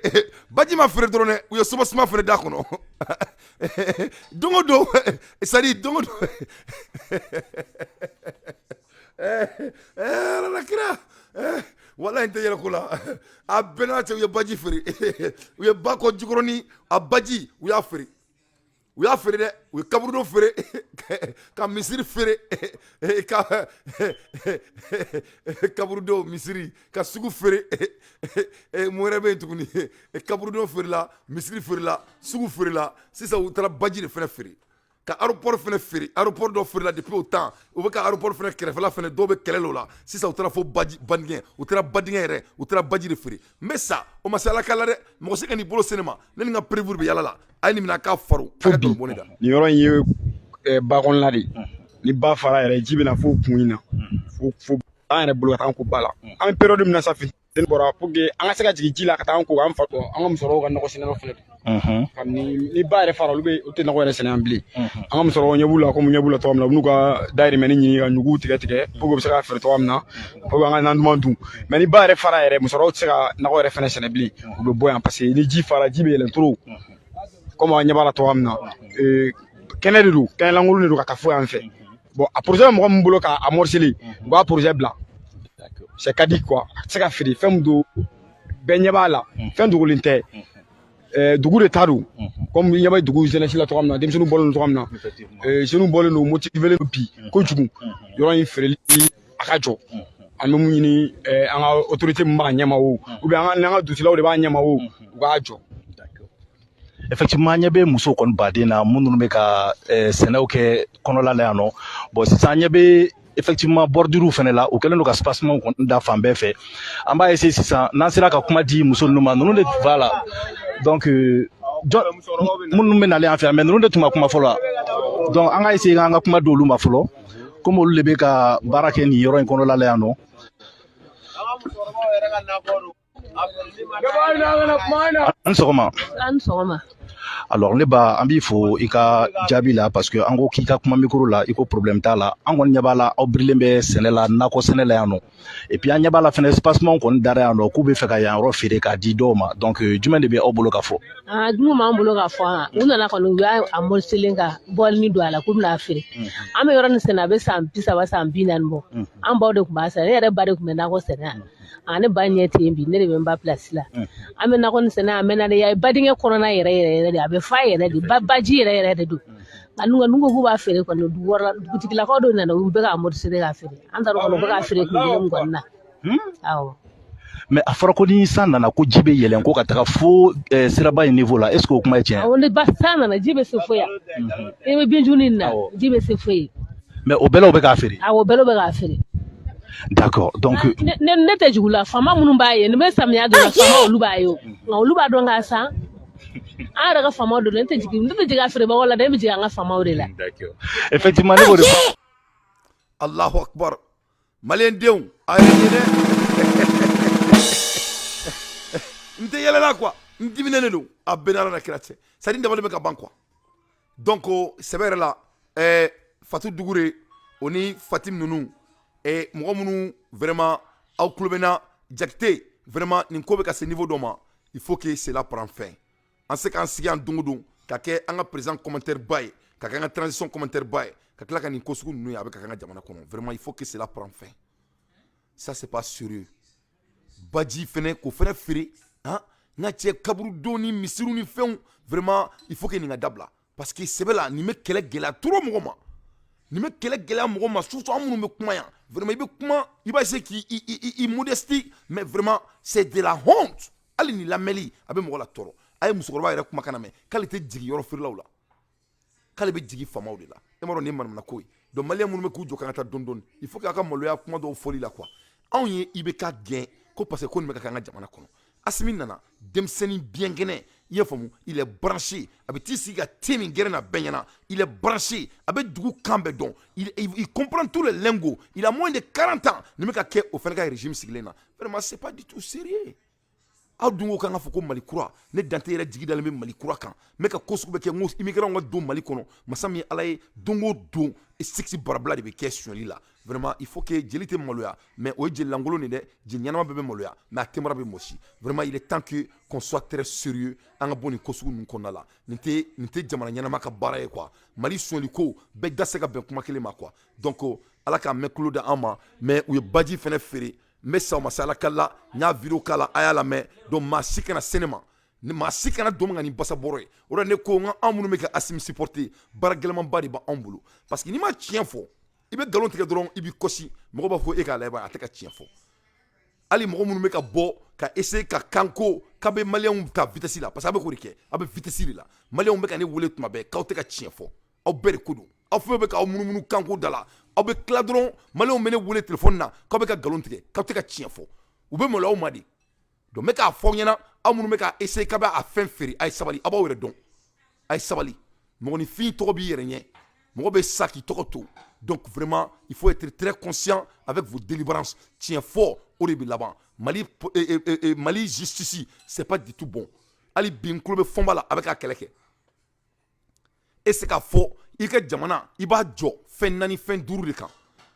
Baji ma feere dɔrɔn dɛ, u ye sobasuma feere da kɔnɔ don o don, c'est à dire don o don. Ala kira, walahi n tɛ yɛlɛ ko la. A bɛɛ n'a cɛ, u ye baji feere. U ye ba kɔ jikɔrɔni, a baji, u y'a feere. U y'a feere dɛ. U ye kaburudo feere, ka misiri feere, ka kaburudo misiri, ka sugu feere. Mun wɛrɛ bɛ yen tuguni? Kaburudo feerela, misiri feerela, sugu feerela. Sisan u taara baji de fɛnɛ feere. Ka aéroport fɛnɛ feere, aéroport dɔ feerela depuis o temps, u bɛ ka aéroport fɛnɛ kɛrɛfɛla fɛnɛ, dɔw bɛ kɛlɛ l'o la sisan. U taara fo baji badingɛ, u taara badingɛ yɛrɛ, u taara baji de feere. N bɛ sa, o ma se Ala kala dɛ. Mɔgɔ se ka n'i bolo se ne ma, ne ni n ka preuve bɛ yala la. A ye nin minɛ, a k'a faro, a ka dɔn bɔ ne da. Nin yɔrɔ in ye ba kɔnɔna de ye. Ni ba fara yɛrɛ, ji bɛna fo kun in na, fo an yɛrɛ bolo ka taa an ko ba la. An bɛ période min na sa, funteni bɔra, pour que an ka se ka jigin ji la ka taa an ko an fa. An ka musokɔrɔbaw ka nɔgɔ sɛnɛyɔrɔ fɛnɛ don. Ni ba yɛrɛ fara, olu bɛ, olu tɛ nɔgɔ yɛrɛ sɛnɛ yan bilen. An ka musokɔrɔbaw ɲɛ b'u la, komi ɲɛ b'u la cogo min na, u b'u ka dayirimɛni ɲini ka ɲugu tigɛ tigɛ pour que u bɛ se k'a feere cogo min na, pour que an ka na duman dun. Mais ni ba yɛrɛ fara yɛrɛ, musokɔrɔbaw tɛ se ka nɔgɔ yɛrɛ fɛnɛ sɛnɛ bilen, u bɛ bɔ yan, parce que ni ji fara, ji bɛ yɛlɛn trop. Komi an ɲɛ b'a la cogoya min na, kɛnɛ de don, kɛnɛ lankolon de don ka taa fo yan fɛ. Bon, a projet bɛ mɔgɔ min bolo k'a amorcer, u b'a projet bila, c'est caduc quoi, a tɛ se ka feere. Fɛn min don, bɛɛ ɲɛ b'a la, fɛn dogolen tɛ. Dugu de ta don. Comme i ɲɛ bɛ dugu jeunesse la cogoya min na, denmisɛnninw bɔlen don cogoya min na, jeunes bɔlen don, motivé don bi kojugu. Yɔrɔ in feereli, a ka jɔ. An bɛ mun ɲini? An ka autorité min b'a ɲɛma o, ou bien an ka n'an ka dugutigilaw de b'a ɲɛma o, u k'a jɔ. Effectivement, an ɲɛ bɛ musow kɔni baden na minnu bɛ ka sɛnɛw kɛ kɔnɔla la yan nɔ. Bon, sisan an ɲɛ bɛ effectivement bordure fɛnɛ la, u kɛlen don ka espacement kɔni da fan bɛɛ fɛ. An b'a essayer sisan n'an sera ka kuma di muso ninnu ma, ninnu de, voilà. Donc jɔn minnu bɛ nalen an fɛ yan, mais ninnu de tun ma kuma fɔlɔ. Donc an ka essayer k'an ka kuma di olu ma fɔlɔ, komi olu de bɛ ka baara kɛ nin yɔrɔ in kɔnɔla la yan nɔ. An sɔgɔma. An sɔgɔma. Alors ne ba, an b'i fo i ka jaabi la, parce que an ko k'i ka kuma micro la, i ko problème t'a la. An kɔni ɲɛ b'a la, aw birilen bɛ sɛnɛ la, nakɔ sɛnɛ la yan nɔ. Et puis an ɲɛ b'a la fɛnɛ, espacement kɔni dara yan nɔ, k'u bɛ fɛ ka yan yɔrɔ feere k'a di dɔw ma. Donc jumɛn de bɛ aw bolo ka fɔ? Ah, jumɛn b'an bolo ka fɔ? An u nana kɔni, u y'a amorcelen ka bɔlini don a la k'u bɛna feere. An bɛ yɔrɔ nin sɛnɛ, a bɛ san 30, san 40 bɔ. An baw de tun b'a sɛnɛ, ne yɛrɛ ba de tun bɛ nakɔ sɛnɛ yan. A ne ba ɲɛ tɛ yen bi, ne de bɛ n ba place la. An bɛ nakɔ nin sɛnɛ, a mɛnna de. A ye badingɛ kɔnɔna yɛrɛ yɛrɛ yɛrɛ de, a bɛ fa yɛrɛ de, ba baji yɛrɛ yɛrɛ de don. Nka n'u ko k'u b'a feere kɔni, dugu wɛrɛ la dugutigilakaw dɔ nana, u bɛ k'a amorcer k'a feere. An t'a dɔn kɔni, u bɛ k'a feere kun kelen min kɔni na. Awɔ. Mais a fɔra ko ni san nana, ko ji bɛ yɛlɛn ko ka taga fo siraba in niveau la. Est ce que o kuma ye tiɲɛ ye? Awɔ, ni ba san nana, ji bɛ se fo yan. I bɛ binjunin in na, ji bɛ se fo yen. Mais o bɛɛ la, u bɛ k'a feere? Awɔ, o bɛɛ la, u bɛ k'a feere. D'accord, donc Ne tɛ jugu la, faama minnu b'a ye, ni bɛ samiya donna, faama olu b'a ye o, nka olu b'a dɔn k'a san. An yɛrɛ ka faamaw de don. Ne tɛ jigin a feerebagaw la dɛ, ne bɛ jigin an ka faamaw de la. D'accord, effectivement, ne b'o de fɔ. Allahu akbar! Maliyɛn denw, a ye nin ye dɛ. N tɛ yɛlɛla quoi, n diminen de don. A bɛɛ ni Ala na kira cɛ, c'est à dire n dabali bɛ ka ban quoi. Donc sɛbɛ yɛrɛ la, Fatu Dugure o ni Fatim ninnu, mɔgɔ minnu vraiment aw tulo bɛ n na, Jakite, vraiment nin ko bɛ ka se niveau dɔ ma, il faut que cela prend fin. An se k'an sigi yan don o don ka kɛ an ka président commentaire ba ye, ka kɛ an ka transition commentaire ba ye, ka tila ka nin ko sugu ninnu ye, a bɛ ka kɛ an ka jamana kɔnɔ. Vraiment, il faut que cela prend fin. Ça, c'est pas sérieux. Baji fɛnɛ, k'o fɛnɛ feere, han, n ka cɛ, kaburudon ni misiriw ni fɛnw, vraiment il faut que nin ka dabila, parce que sɛbɛ la, nin bɛ kɛlɛ gɛlɛya trop mɔgɔ ma, nin bɛ kɛlɛ gɛlɛya mɔgɔ ma, surtout an minnu bɛ kuma yan. Vraiment, i bɛ kuma, i b'a essayer k'i i modeste, mais vraiment c'est de la honte. Hali nin lamɛnli, a bɛ mɔgɔ la tɔɔrɔ. A ye musokɔrɔba yɛrɛ kumakan mɛn k'ale tɛ jigin yɔrɔ feerelaw la, k'ale bɛ jigin faamaw de la. E m'a dɔn nin ye manamana ko ye. Donc maliyɛn minnu bɛ k'u jɔ k'an ka taa dɔɔni dɔɔni, il faut que a ka maloya kuma dɔw fɔli la quoi. Anw ye IBK gɛn ko parce que ko nin bɛ ka kɛ an ka jamana kɔnɔ. Asimi nana, denmisɛnnin bien kɛnɛ, i y'a faamu, il est branché. A bɛ t'i sigi ka te min gɛrɛ na bɛɛ ɲɛna. Il est branché, a bɛ dugu kan bɛɛ dɔn, il comprend tous les lingots. Il a moins de 40 ans. Nin bɛ ka kɛ o fana ka régime sigilen na, vraiment c'est pas du tout sérieux. Aw dun ko k'an ka fɔ ko Mali kura. Ne Dante yɛrɛ jigi dalen bɛ Mali kura kan. N bɛ ka ko sugu bɛɛ kɛ, n ko immigrants ka don Mali kɔnɔ. Masa min ye Ala ye, don o don sexy barabila de bɛ kɛ sonyali la. Vraiment, il faut que jeli tɛ maloya, mais o ye jeli lankolon de dɛ. Jeli ɲɛnama bɛɛ bɛ maloya, mais a tɛmara bɛ mɔsi. Vraiment, il est temps que qu'on soit très sérieux. An ka bɔ nin ko sugu ninnu kɔnɔna la. Nin tɛ jamana ɲɛnama ka baara ye quoi. Mali sonyali ko bɛɛ da se ka bɛn kuma kelen ma quoi. Donc Ala k'a mɛn kulo da an ma. Mais u ye baji fɛnɛ feere, n bɛ sa o ma se Ala kala. N y'a vidéo k'a la, a y'a lamɛn. Donc maa si kana se ne ma, ni maa si kana don ka ni basa bɔrɔ ye. O de la ne ko n ka anw minnu bɛ ka Asimi supporter, baara gɛlɛnmanba de b'anw bolo, parce que n'i ma tiɲɛ fɔ, i bɛ nkalon tigɛ dɔrɔn, i b'i kɔsi, mɔgɔ b'a fɔ e k'a lajɛ, a tɛ ka tiɲɛ fɔ. Hali mɔgɔ minnu bɛ ka bɔ ka essayer ka kanko k'a bɛ maliyɛnw ta vitesse la, parce que a bɛ k'o de kɛ, a bɛ vitesse de la. Maliyɛnw bɛ ka ne wele tuma bɛɛ k'aw tɛ ka tiɲɛ fɔ. Aw bɛɛ de ko don. Aw fɛn bɛ k'aw munumunu kanko da la, aw bɛ tila dɔrɔn, Maliyɛnw bɛ ne wele telefɔni na k'aw bɛ ka nkalon tigɛ, k'aw tɛ ka tiɲɛ fɔ. U bɛ maloya aw ma de. Donc n bɛ k'a fɔ aw ɲɛna, aw minnu bɛ ka essayer k'a bɛ a fɛn feere, a ye sabali, aw b'aw yɛrɛ dɔn. A ye sabali, mɔgɔninfin tɔgɔ b'i yɛrɛ ɲɛ, mɔgɔ bɛ sa k'i tɔgɔ to. Donc vraiment, il faut être très conscient avec vos délibérances. Tiɲɛ fɔ, o de bɛ laban. Mali, Mali justice, c'est pas du tout bon. Hali bi n tulo bɛ fɔnba la, a bɛ ka kɛlɛ kɛ. E se k'a fɔ i ka jamana, i b'a jɔ fɛn naani, fɛn duuru de kan: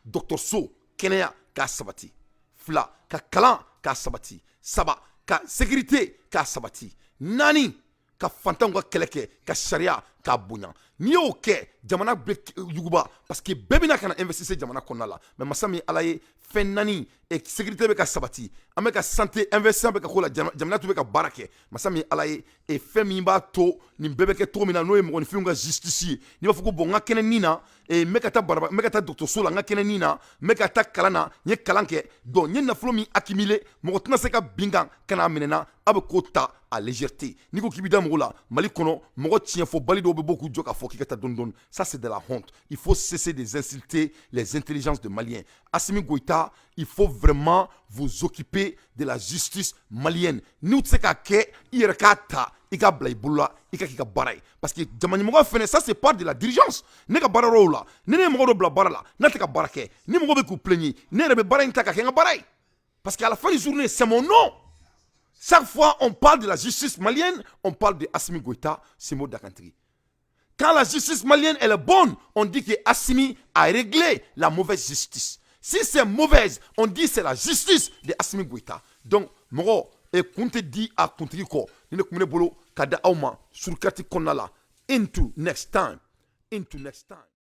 dɔgɔtɔrɔso, kɛnɛya k'a sabati; fila, ka kalan k'a sabati; saba, ka sécurité k'a sabati; naani, ka fantanw ka kɛlɛ kɛ, ka sariya k'a bonya. N'i y'o kɛ, jamana bɛ yuguba, parce que bɛɛ bɛna ka na investir jamana kɔnɔna la. Mais masa min Ala ye fɛn naani, sécurité bɛ ka sabati, an bɛ ka santé investissement bɛ ka k'o la, jamana tun bɛ ka baara kɛ. Masa min Ala ye fɛn min b'a to nin bɛɛ bɛ kɛ cogo min na, n'o ye mɔgɔninfinw ka justice ye. N'i b'a fɔ ko bon, n ka kɛnɛ nin na, n bɛ ka taa baraba, n bɛ ka taa dɔgɔtɔrɔso la, n ka kɛnɛ nin na, n bɛ ka taa kalan na, n ye kalan kɛ, donc n ye nafolo min accumuler, mɔgɔ tɛna se ka bin kan ka n'a minɛ n na. Aw bɛ ko ta à légèreté. N'i ko k'i bɛ da mɔgɔ la Mali kɔnɔ, mɔgɔ tiɲɛfɔbali dɔw bɛ bɔ k'u jɔ k'a fɔ k'i ka taa dɔɔni dɔɔni. Ça, c'est de la honte. Il faut cesser d'insulter les intelligences de Maliens. Assimi Goïta, il faut vraiment vous occuper de la justice malienne. N'u tɛ se k'a kɛ, i yɛrɛ k'a ta, i k'a bila i bolo la, i ka k'i ka baara ye, parce que jama ɲɛmɔgɔ fɛnɛ, ça, c'est part de la dirigeance. Ne ka baara yɔrɔw la, ni ne ye mɔgɔ dɔ bila baara la, n'a tɛ ka baara kɛ, ni mɔgɔ bɛ k'u plaigner, ne yɛrɛ bɛ baara in ta ka kɛ n ka baara ye, parce qu'à la fin du journée, c'est mon nom. Chaque fois on parle de la justice malienne, on parle de Assimi Goïta, Simo Dakantigi. Quand la justice malienne, elle est bonne, on dit que Assimi a réglé la mauvaise justice. Si c'est mauvaise, on dit c'est la justice de Assimi Goïta. Donc, mɔgɔ e kun tɛ di a kuntigi kɔ. Ni ne kun bɛ ne bolo ka da aw ma surukati kɔnɔna la. Into next time. Into next time.